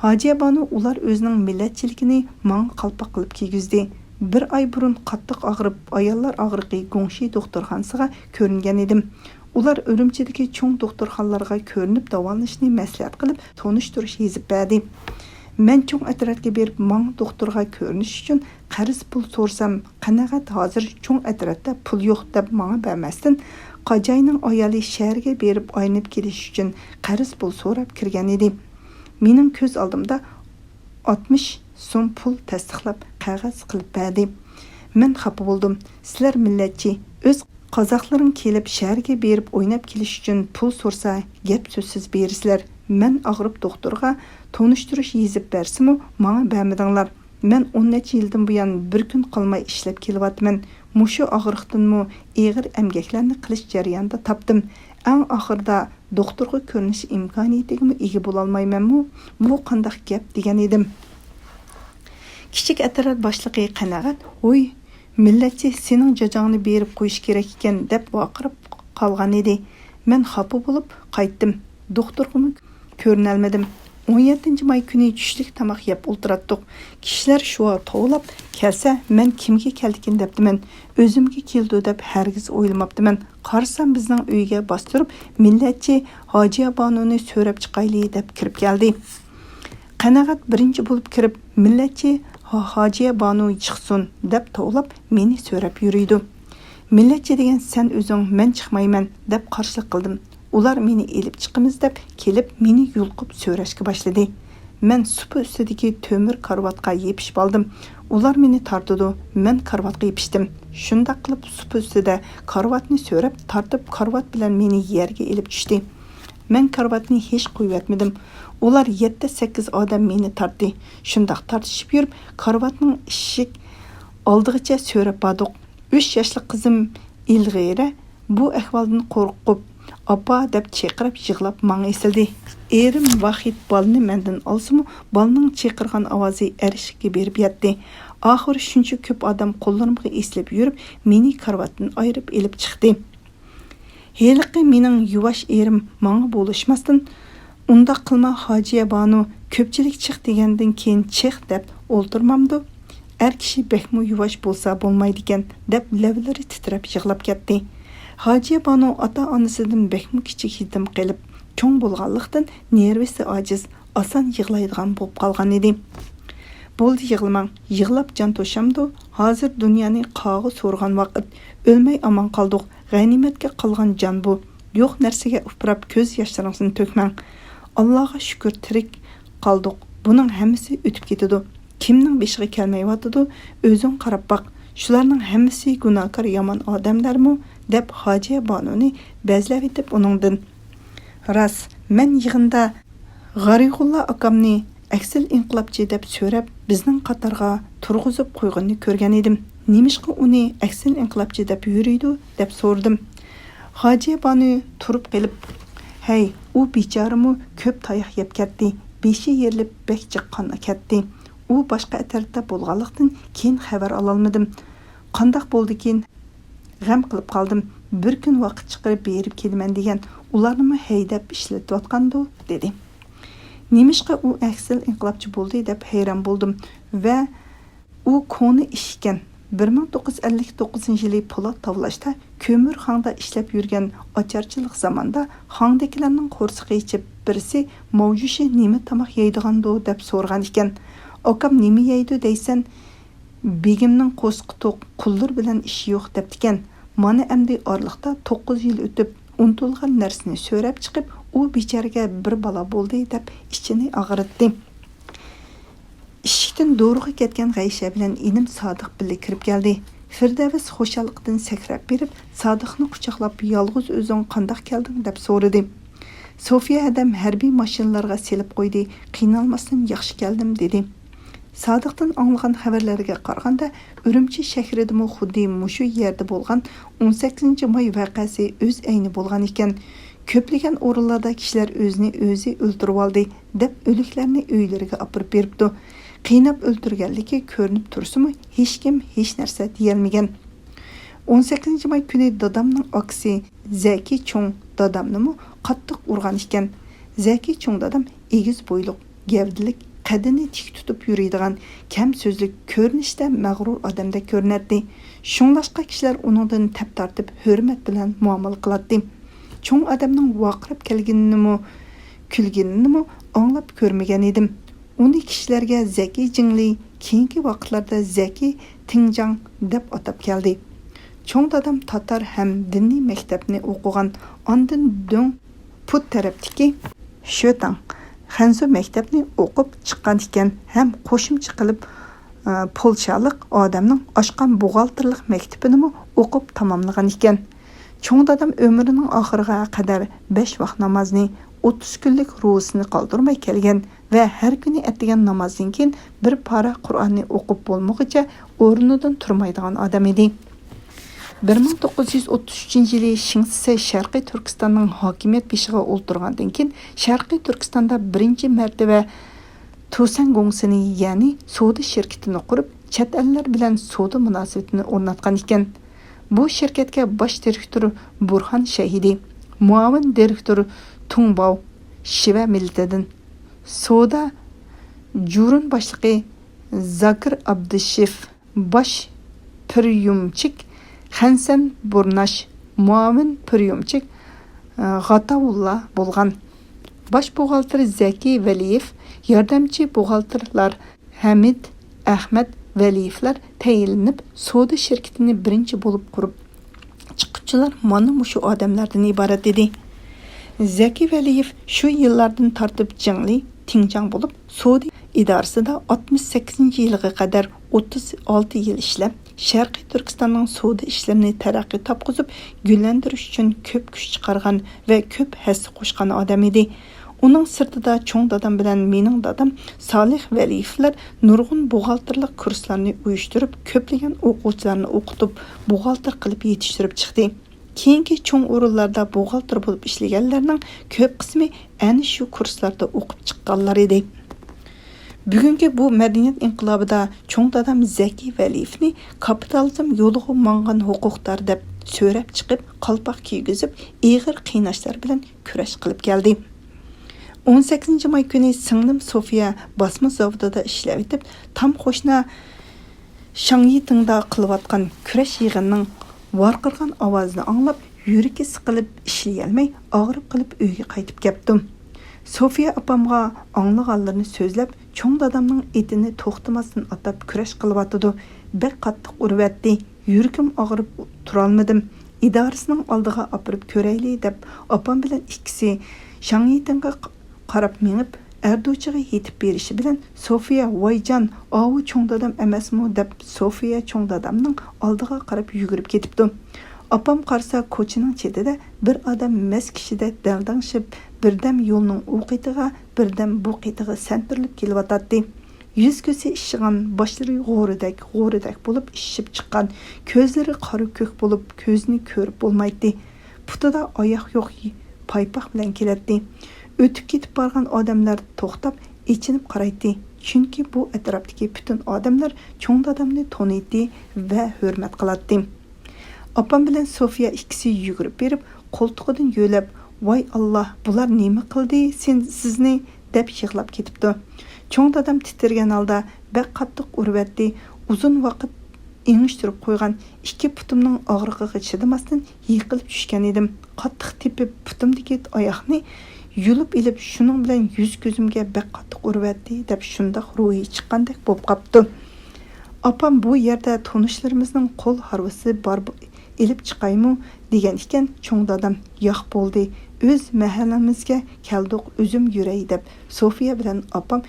ھاجىيە بانۇ ئۇلار ئۆزىنىڭ مىللەتچىلىكىنى ماڭا قالپاق قىلىپ كىيگۈزدى. بىر ئاي بۇرۇن قاتتىق ئاغرىپ، ئاياللار ئاغرىقى گۇڭشى دوختۇرخانىسىغا كۆرۈنگەن ئىدىم. ئۇلار ئۈرۈمچىدىكى چوڭ دوختۇرخانىلارغا كۆرۈنۈپ داۋالىنىشنى مەسلىھەت قىلىپ، تونۇشتۇرۇش يېزىپ بەردى. مەن چوڭ ئەترەتكە بېرىپ، ماڭا دوختۇرغا كۆرۈنۈش ئۈچۈن قەرز پۇل سورىسام، قانائەت ھازىر چوڭ ئەترەتتە پۇل يوق دەپ ماڭا بەرمەستىن، قاجاينىڭ ئايالى شەھەرگە بېرىپ ئايلىنىپ كېلىش ئۈچۈن قەرز پۇل سوراپ كىرگەن ئىدى. مېنىڭ كۆز ئالدىمدا ئاتمىش سوم پۇل تەستىقلاپ قەغەز قىلىپ بەردى. مەن خاپا بولدۇم. سىلەر مىللەتچى، ئۆز قازاقلىرىڭ كېلىپ شەھەرگە بېرىپ ئويناپ كېلىش ئۈچۈن پۇل سورىسا، گەپ سۆزسىز بېرىسىلەر. مەن ئاغرىپ دوختۇرغا تونۇشتۇرۇش يېزىپ بەرسىمۇ، ماڭا بەرمىدىڭلار. مەن ئون نەچچە يىلدىن بۇيان بىر كۈن قالماي ئىشلەپ كېلىۋاتىمەن. مۇشۇ ئاغرىقتىنمۇ ئېغىر ئەمگەكلەرنى قىلىش جەريانىدا تاپتىم. ئەڭ ئاخىرىدا دوختۇرغا كۆرۈنۈش ئىمكانىيىتىگىمۇ ئىگە بولالمايمەنمۇ؟ بۇ قانداق گەپ؟ دېگەن ئىدىم. كىچىك ئەترەت باشلىقى قانائەت، ھوي، مىللەتچى سېنىڭ جاجاڭنى بېرىپ قويۇش كېرەك ئىكەن، دەپ ۋارقىراپ قالغان ئىدى. مەن خاپا بولۇپ قايتتىم. دوختۇرغىمۇ كۆرۈنەلمىدىم. ئون يەتتىنچى ماي كۈنى چۈشلۈك تاماق يەپ ئولتۇراتتۇق. كىشىلەر شۇئار توۋلاپ كەلسە، مەن كىمگە كەلدىكىن دەپتىمەن. ئۆزۈمگە كېلىدۇ دەپ ھەرگىز ئويلىماپتىمەن. قارىسام، بىزنىڭ ئۆيگە باستۇرۇپ، مىللەتچى ھاجىيە بانۇنى سۆرەپ چىقايلى دەپ كىرىپ كەلدى. قانائەت بىرىنچى بولۇپ كىرىپ، مىللەتچى ھا-، ھاجىيە بانۇ چىقسۇن دەپ توۋلاپ، مېنى سۆرەپ يۈرىدۇ. مىللەتچى دېگەن سەن ئۆزۈڭ، مەن چىقمايمەن دەپ قارشىلىق قىلدىم. ئۇلار مېنى ئېلىپ چىقىمىز دەپ كېلىپ، مېنى يۇلقۇپ سۆرەشكە باشلىدى. مەن سۇپا ئۈستىدىكى تۆمۈر كارىۋاتقا يېپىشىپ ئالدىم. ئۇلار مېنى تارتىدۇ، مەن كارىۋاتقا يېپىشتىم. شۇنداق قىلىپ سۇپا ئۈستىدە كارىۋاتنى سۆرەپ، تارتىپ، كارىۋات بىلەن مېنى يەرگە ئېلىپ چۈشتى. مەن كارىۋاتنى ھېچ قويۇۋەتمىدىم. ئۇلار يەتتە-سەككىز ئادەم مېنى تارتتى. شۇنداق تارتىشىپ يۈرۈپ، كارىۋاتنىڭ ئىشىك ئالدىغىچە سۆرەپ باردۇق. ئۈچ ياشلىق قىزىم ئىلغىرە بۇ ئەھۋالدىن قورقۇپ، «ئاپا» دەپ چىقىرىپ يىغلاپ ماڭا ئېسىلدى. ئېرىم ۋاھىد بالىنى مەندىن ئالسىمۇ، بالىنىڭ چىقىرغان ئاۋازى ئەرشىككە بېرىپ يەتتى. ئاخىرى شۇنچە كۆپ ئادەم قوللىرىمغا ئېسىلىپ يۈرۈپ، مېنى كارىۋاتتىن ئايرىپ ئېلىپ چىقتى. ھېلىقى مېنىڭ يۇۋاش ئېرىم ماڭا بولۇشماستىن، «ئۇنداق قىلما، ھاجىيە بانۇ، كۆپچىلىك چىق دېگەندىن كېيىن چىق دەپ ئولتۇرمامدۇ؟» ئەر كىشى بەكمۇ يۇۋاش بولسا بولمايدىكەن، دەپ لەۋلىرى تىترەپ يىغلاپ كەتتى. ھاجىيە بانۇ ئاتا-ئانىسىدىن بەكمۇ كىچىك يېتىم قېلىپ، چوڭ بولغانلىقتىن، نېرۋىسى ئاجىز، ئاسان يىغلايدىغان بولۇپ قالغان ئىدى. «بولدى، يىغلىماڭ، يىغلاپ جان توشامدۇ؟ ھازىر دۇنيانى قاغا سورغان ۋاقىت، ئۆلمەي ئامان قالدۇق، غەنىيمەتكە قالغان جان بۇ. يوق نەرسىگە ئۇپراپ كۆز ياشلىرىڭىزنى تۆكمەڭ. ئاللاغا شۈكۈر، تىرىك قالدۇق، بۇنىڭ ھەممىسى ئۆتۈپ كېتىدۇ. كىمنىڭ بېشىغا كەلمەيۋاتىدۇ، ئۆزۈڭ قاراپ باق. شۇلارنىڭ ھەممىسى گۇناھكار يامان ئادەملەرمۇ؟» دەپ ھاجىيە بانۇنى بەزلەۋېتىپ ئۇنىڭدىن، «راست، مەن يىغىندا غەرىغۇللا ئاكامنى ئەكسىل ئىنقىلابچى دەپ سۆرەپ، بىزنىڭ قاتارغا تۇرغۇزۇپ قويغىنىنى كۆرگەن ئىدىم. نېمىشقا ئۇنى ئەكسىل ئىنقىلابچى دەپ يۈرىدۇ؟» دەپ سورىدىم. ھاجىيە بانۇ تۇرۇپ قېلىپ، «ھەي، ئۇ بىچارىمۇ كۆپ تاياق يەپ كەتتى، بېشى يېرىلىپ بەك جىق قان كەتتى. ئۇ باشقا ئەترەتتە بولغانلىقتىن، كېيىن خەۋەر ئالالمىدىم. قانداق بولدىكىن؟ غەم قىلىپ قالدىم. بىر كۈن ۋاقىت چىقىرىپ بېرىپ كېلىمەن دېگەن، ئۇلارنىمۇ ھەيدەپ ئىشلىتىۋاتقاندۇ؟» دېدى. نېمىشقا ئۇ ئەكسىل ئىنقىلابچى بولدى دەپ ھەيران بولدۇم ۋە «ئۇ كونا ئىش ئىكەن. بىر مىڭ توققۇز يۈز ئەللىك توققۇزىنچى يىلى پولات تاۋلاشتا كۆمۈر خاڭدا ئىشلەپ يۈرگەن ئاچارچىلىق زاماندا خاڭدىكىلەرنىڭ قورسىقى ئېچىپ، بىرسى، 毛主席 نېمە تاماق يەيدىغاندۇ؟» دەپ سورىغان ئىكەن. «ئاكام نېمە يەيدۇ دەيسەن؟ بېگىمنىڭ قورسىقى توق، قۇللىرى بىلەن ئىشى يوق» دەپتىكەن. مانا ئەمدى ئارىلىقتا توققۇز يىل ئۆتۈپ، ئۇنتۇلغان نەرسىنى سۆرەپ چىقىپ، «ئۇ بىچارىگە بىر بالا بولدى» دەپ ئىچىنى ئاغرىتتى. ئىشىكتىن دورىغا كەتكەن غەيشە بىلەن ئىنىم سادىق بىللە كىرىپ كەلدى. فىردەۋس خۇشاللىقتىن سەكرەپ بېرىپ، سادىقنى قۇچاقلاپ، «يالغۇز ئۆزۈڭ قانداق كەلدىڭ؟» دەپ سورىدى. «سوفىيە ھەدەم ھەربىي ماشىنىلارغا سېلىپ قويدى، قىينالماستىن ياخشى كەلدىم» دېدى. سادىقتىن ئاڭلىغان خەۋەرلەرگە قارىغاندا، ئۈرۈمچى شەھىرىدىمۇ خۇددى مۇشۇ يەردە بولغان ئون سەككىزىنچى ماي ۋەقەسى ئۆز ئەينى بولغان ئىكەن. كۆپلىگەن ئورۇنلاردا كىشىلەر ئۆزىنى ئۆزى ئۆلتۈرۈۋالدى دەپ ئۆلۈكلەرنى ئۆيلىرىگە ئاپىرىپ بېرىپتۇ. قىيناپ ئۆلتۈرگەنلىكى كۆرۈنۈپ تۇرسىمۇ، ھېچكىم ھېچ نەرسە دېيەلمىگەن. ئون سەككىزىنچى ماي كۈنى دادامنىڭ ئاكىسى زەكى چوڭ دادامنىمۇ قاتتىق ئۇرغان ئىكەن. زەكى چوڭ دادام ئېگىز بويلۇق، گەۋدىلىك، قەددىنى تىك تۇتۇپ يۈرىدىغان، كەم سۆزلۈك، كۆرۈنۈشتە مەغرۇر ئادەمدەك كۆرۈنەتتى. شۇڭلاشقا كىشىلەر ئۇنىڭدىن تەپ تارتىپ، ھۆرمەت بىلەن مۇئامىلە قىلاتتى. چوڭ ئادەمنىڭ ۋارقىراپ كەلگىنىنىمۇ، كۈلگىنىنىمۇ ئاڭلاپ كۆرمىگەن ئىدىم. ئۇنى كىشىلەرگە زەكى جىڭلى، كېيىنكى ۋاقىتلاردا زەكى تىڭجاڭ دەپ ئاتاپ كەلدى. چوڭ دادام تاتار ھەم دىنىي مەكتەپنى ئوقۇغان، ئاندىن دۆڭ پۇت تەرەپتىكى شۆتاڭ خەنزۇ مەكتەپنى ئوقۇپ چىققان ئىكەن ھەم قوشۇمچە قىلىپ، ئە، پولشالىق ئادەمنىڭ ئاچقان بوغالتىرلىق مەكتىپىنىمۇ ئوقۇپ تاماملىغان ئىكەن. چوڭ دادام ئۆمرىنىڭ ئاخىرىغا قەدەر بەش ۋاق نامازنى، ئوتتۇز كۈنلۈك روزىسىنى قالدۇرماي كەلگەن ۋە ھەر كۈنى ئەتىگەن نامازدىن كېيىن بىر پارە قۇرئاننى ئوقۇپ بولمىغۇچە ئورنىدىن تۇرمايدىغان ئادەم ئىدى. بىر مىڭ توققۇز يۈز ئوتتۇز ئۈچىنچى يىلى شېڭ شىسەي شەرقىي تۈركىستاننىڭ ھاكىمىيەت بېشىغا ئولتۇرغاندىن كېيىن، شەرقىي تۈركىستاندا بىرىنچى مەرتىۋە توسەن گوڭسىنى، يەنى سودا شىركىتىنى قۇرۇپ، چەت ئەللەر بىلەن سودا مۇناسىۋىتىنى ئورناتقان ئىكەن. بۇ شىركەتكە باش دىرېكتور بۇرھان شەھىدى، مۇئاۋىن دىرېكتور تۇڭ باۋ، شىۋە مىللىتىدىن، سودا جۇرۇن باشلىقى زاكىر ئابدىشېف، باش پىريومچىك خەنسەن بۇرناش، مۇئاۋىن پىريومچىك، ئە، غاتاۋۇللا بولغان. باش بوغالتىر زەكى ۋەلىيېف، ياردەمچى بوغالتىرلار ھەمىد، ئەخمەت ۋەلىيېفلار تەيىنلىنىپ، سودا شىركىتىنى بىرىنچى بولۇپ قۇرۇپ چىققۇچىلار مانا مۇشۇ ئادەملەردىن ئىبارەت ئىدى. زەكى ۋەلىيېف شۇ يىللاردىن تارتىپ جىڭلى تىڭجاڭ بولۇپ، سودا ئىدارىسىدا ئاتمىش سەككىزىنچى يىلىغا قەدەر ئوتتۇز ئالتە يىل ئىشلەپ، شەرقىي تۈركىستاننىڭ سودا ئىشلىرىنى تەرەققىي تاپقۇزۇپ، گۈللەندۈرۈش ئۈچۈن كۆپ كۈچ چىقارغان ۋە كۆپ ھەسسە قوشقان ئادەم ئىدى. ئۇنىڭ سىرتىدا چوڭ دادام بىلەن مېنىڭ دادام سالىھ ۋەلىيېفلەر نۇرغۇن بوغالتىرلىق كۇرسلارنى ئۇيۇشتۇرۇپ، كۆپلىگەن ئوقۇغۇچىلارنى ئوقۇتۇپ، بوغالتىر قىلىپ يېتىشتۈرۈپ چىقتى. كېيىنكى چوڭ ئورۇنلاردا بوغالتىر بولۇپ ئىشلىگەنلەرنىڭ كۆپ قىسمى ئەنە شۇ كۇرسلاردا ئوقۇپ چىققانلار ئىدى. بۈگۈنكى بۇ مەدەنىيەت ئىنقىلابىدا چوڭ دادام زەكى ۋەلىيېفنى كاپىتالىزم يولىغا ماڭغان ھوقۇقدار دەپ سۆرەپ چىقىپ، قالپاق كىيگۈزۈپ، ئېغىر قىيناشلار بىلەن كۈرەش قىلىپ كەلدى. ئون سەككىزىنچى ماي كۈنى سىڭلىم سوفىيە باسما زاۋۇتىدا ئىشلەۋېتىپ، تام قوشنا شاڭيىتىڭدا قىلىۋاتقان كۈرەش يىغىنىنىڭ ۋارقىرىغان ئاۋازىنى ئاڭلاپ، يۈرىكى سىقىلىپ، ئىشلىيەلمەي، ئاغرىپ قېلىپ ئۆيگە قايتىپ كەپتۇ. سوفىيە ئاپامغا ئاڭلىغانلىرىنى سۆزلەپ، چوڭ دادامنىڭ ئېتىنى توختىماستىن ئاتاپ كۈرەش قىلىۋاتىدۇ، بەك قاتتىق ئۇرۇۋەتتى، يۈرىكىم ئاغرىپ تۇرالمىدىم. ئىدارىسىنىڭ ئالدىغا ئاپىرىپ كۆرەيلى دەپ، ئاپام بىلەن ئىككىسى شاڭيىتىڭغا قاراپ مېڭىپ، ئەردۇچىغا يېتىپ بېرىشى بىلەن، سوفىيە، ۋايجان، ئاۋۇ چوڭ دادام ئەمەسمۇ؟ دەپ، سوفىيە چوڭ دادامنىڭ ئالدىغا قاراپ يۈگۈرۈپ كېتىپتۇ. ئاپام قارىسا، كوچىنىڭ چېتىدە بىر ئادەم مەس كىشىدەك دەلدەڭشىپ، بىردەم يولنىڭ ئۇ قېتىغا، بىردەم بۇ قېتىغا سەنتۈرۈلۈپ كېلىۋاتاتتى. يۈز-كۆزى ئىششىغان، باشلىرى غورىدەك، غورىدەك بولۇپ ئىششىپ چىققان، كۆزلىرى قارا-كۆك بولۇپ، كۆزىنى كۆرۈپ بولمايتتى. پۇتىدا ئاياق يوق، پايپاق بىلەن كېلەتتى. ئۆتۈپ كېتىپ بارغان ئادەملەر توختاپ، ئېچىنىپ قارايتتى. چۈنكى بۇ ئەتراپتىكى پۈتۈن ئادەملەر چوڭ دادامنى تونۇيتتى ۋە ھۆرمەت قىلاتتى. ئاپام بىلەن سوفىيە ئىككىسى يۈگۈرۈپ بېرىپ، قولتۇقىدىن يۆلەپ، «ۋاي ئاللا، بۇلار نېمە قىلدى سىزنى؟» دەپ يىغلاپ كېتىپتۇ. چوڭ دادام تىترىگەن ھالدا، «بەك قاتتىق ئۇرۇۋەتتى. ئۇزۇن ۋاقىت ئېڭىشتۈرۈپ قويغان ئىككى پۇتۇمنىڭ ئاغرىقىغا چىدىماستىن يىقىلىپ چۈشكەن ئىدىم. قاتتىق تېپىپ، پۇتۇمدىكى ئاياغنى يۇلۇپ ئېلىپ، شۇنىڭ بىلەن يۈز-كۆزۈمگە بەك قاتتىق ئۇرۇۋەتتى» دەپ، شۇنداق روھى چىققاندەك بولۇپ قاپتۇ. ئاپام بۇ يەردە تونۇشلىرىمىزنىڭ قول ھارۋىسى بار، ئېلىپ چىقايمۇ دېگەن ئىكەن، چوڭ دادام، «ياق، بولدى، ئۆز مەھەللىمىزگە كەلدۇق، ئۆزۈم يۈرەي» دەپ، سوفىيە بىلەن ئاپام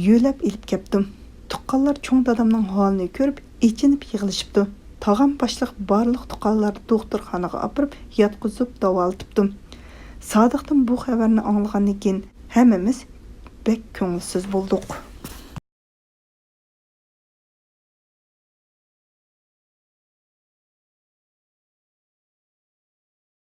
يۆلەپ ئېلىپ كەپتۇ. تۇغقانلار چوڭ دادامنىڭ ھالىنى كۆرۈپ، ئېچىنىپ يىغلىشىپتۇ. تاغام باشلىق بارلىق تۇغقانلارنى دوختۇرخانىغا ئاپىرىپ، ياتقۇزۇپ داۋالىتىپتۇ. سادىقتىن بۇ خەۋەرنى ئاڭلىغاندىن كېيىن، ھەممىمىز بەك كۆڭۈلسىز بولدۇق.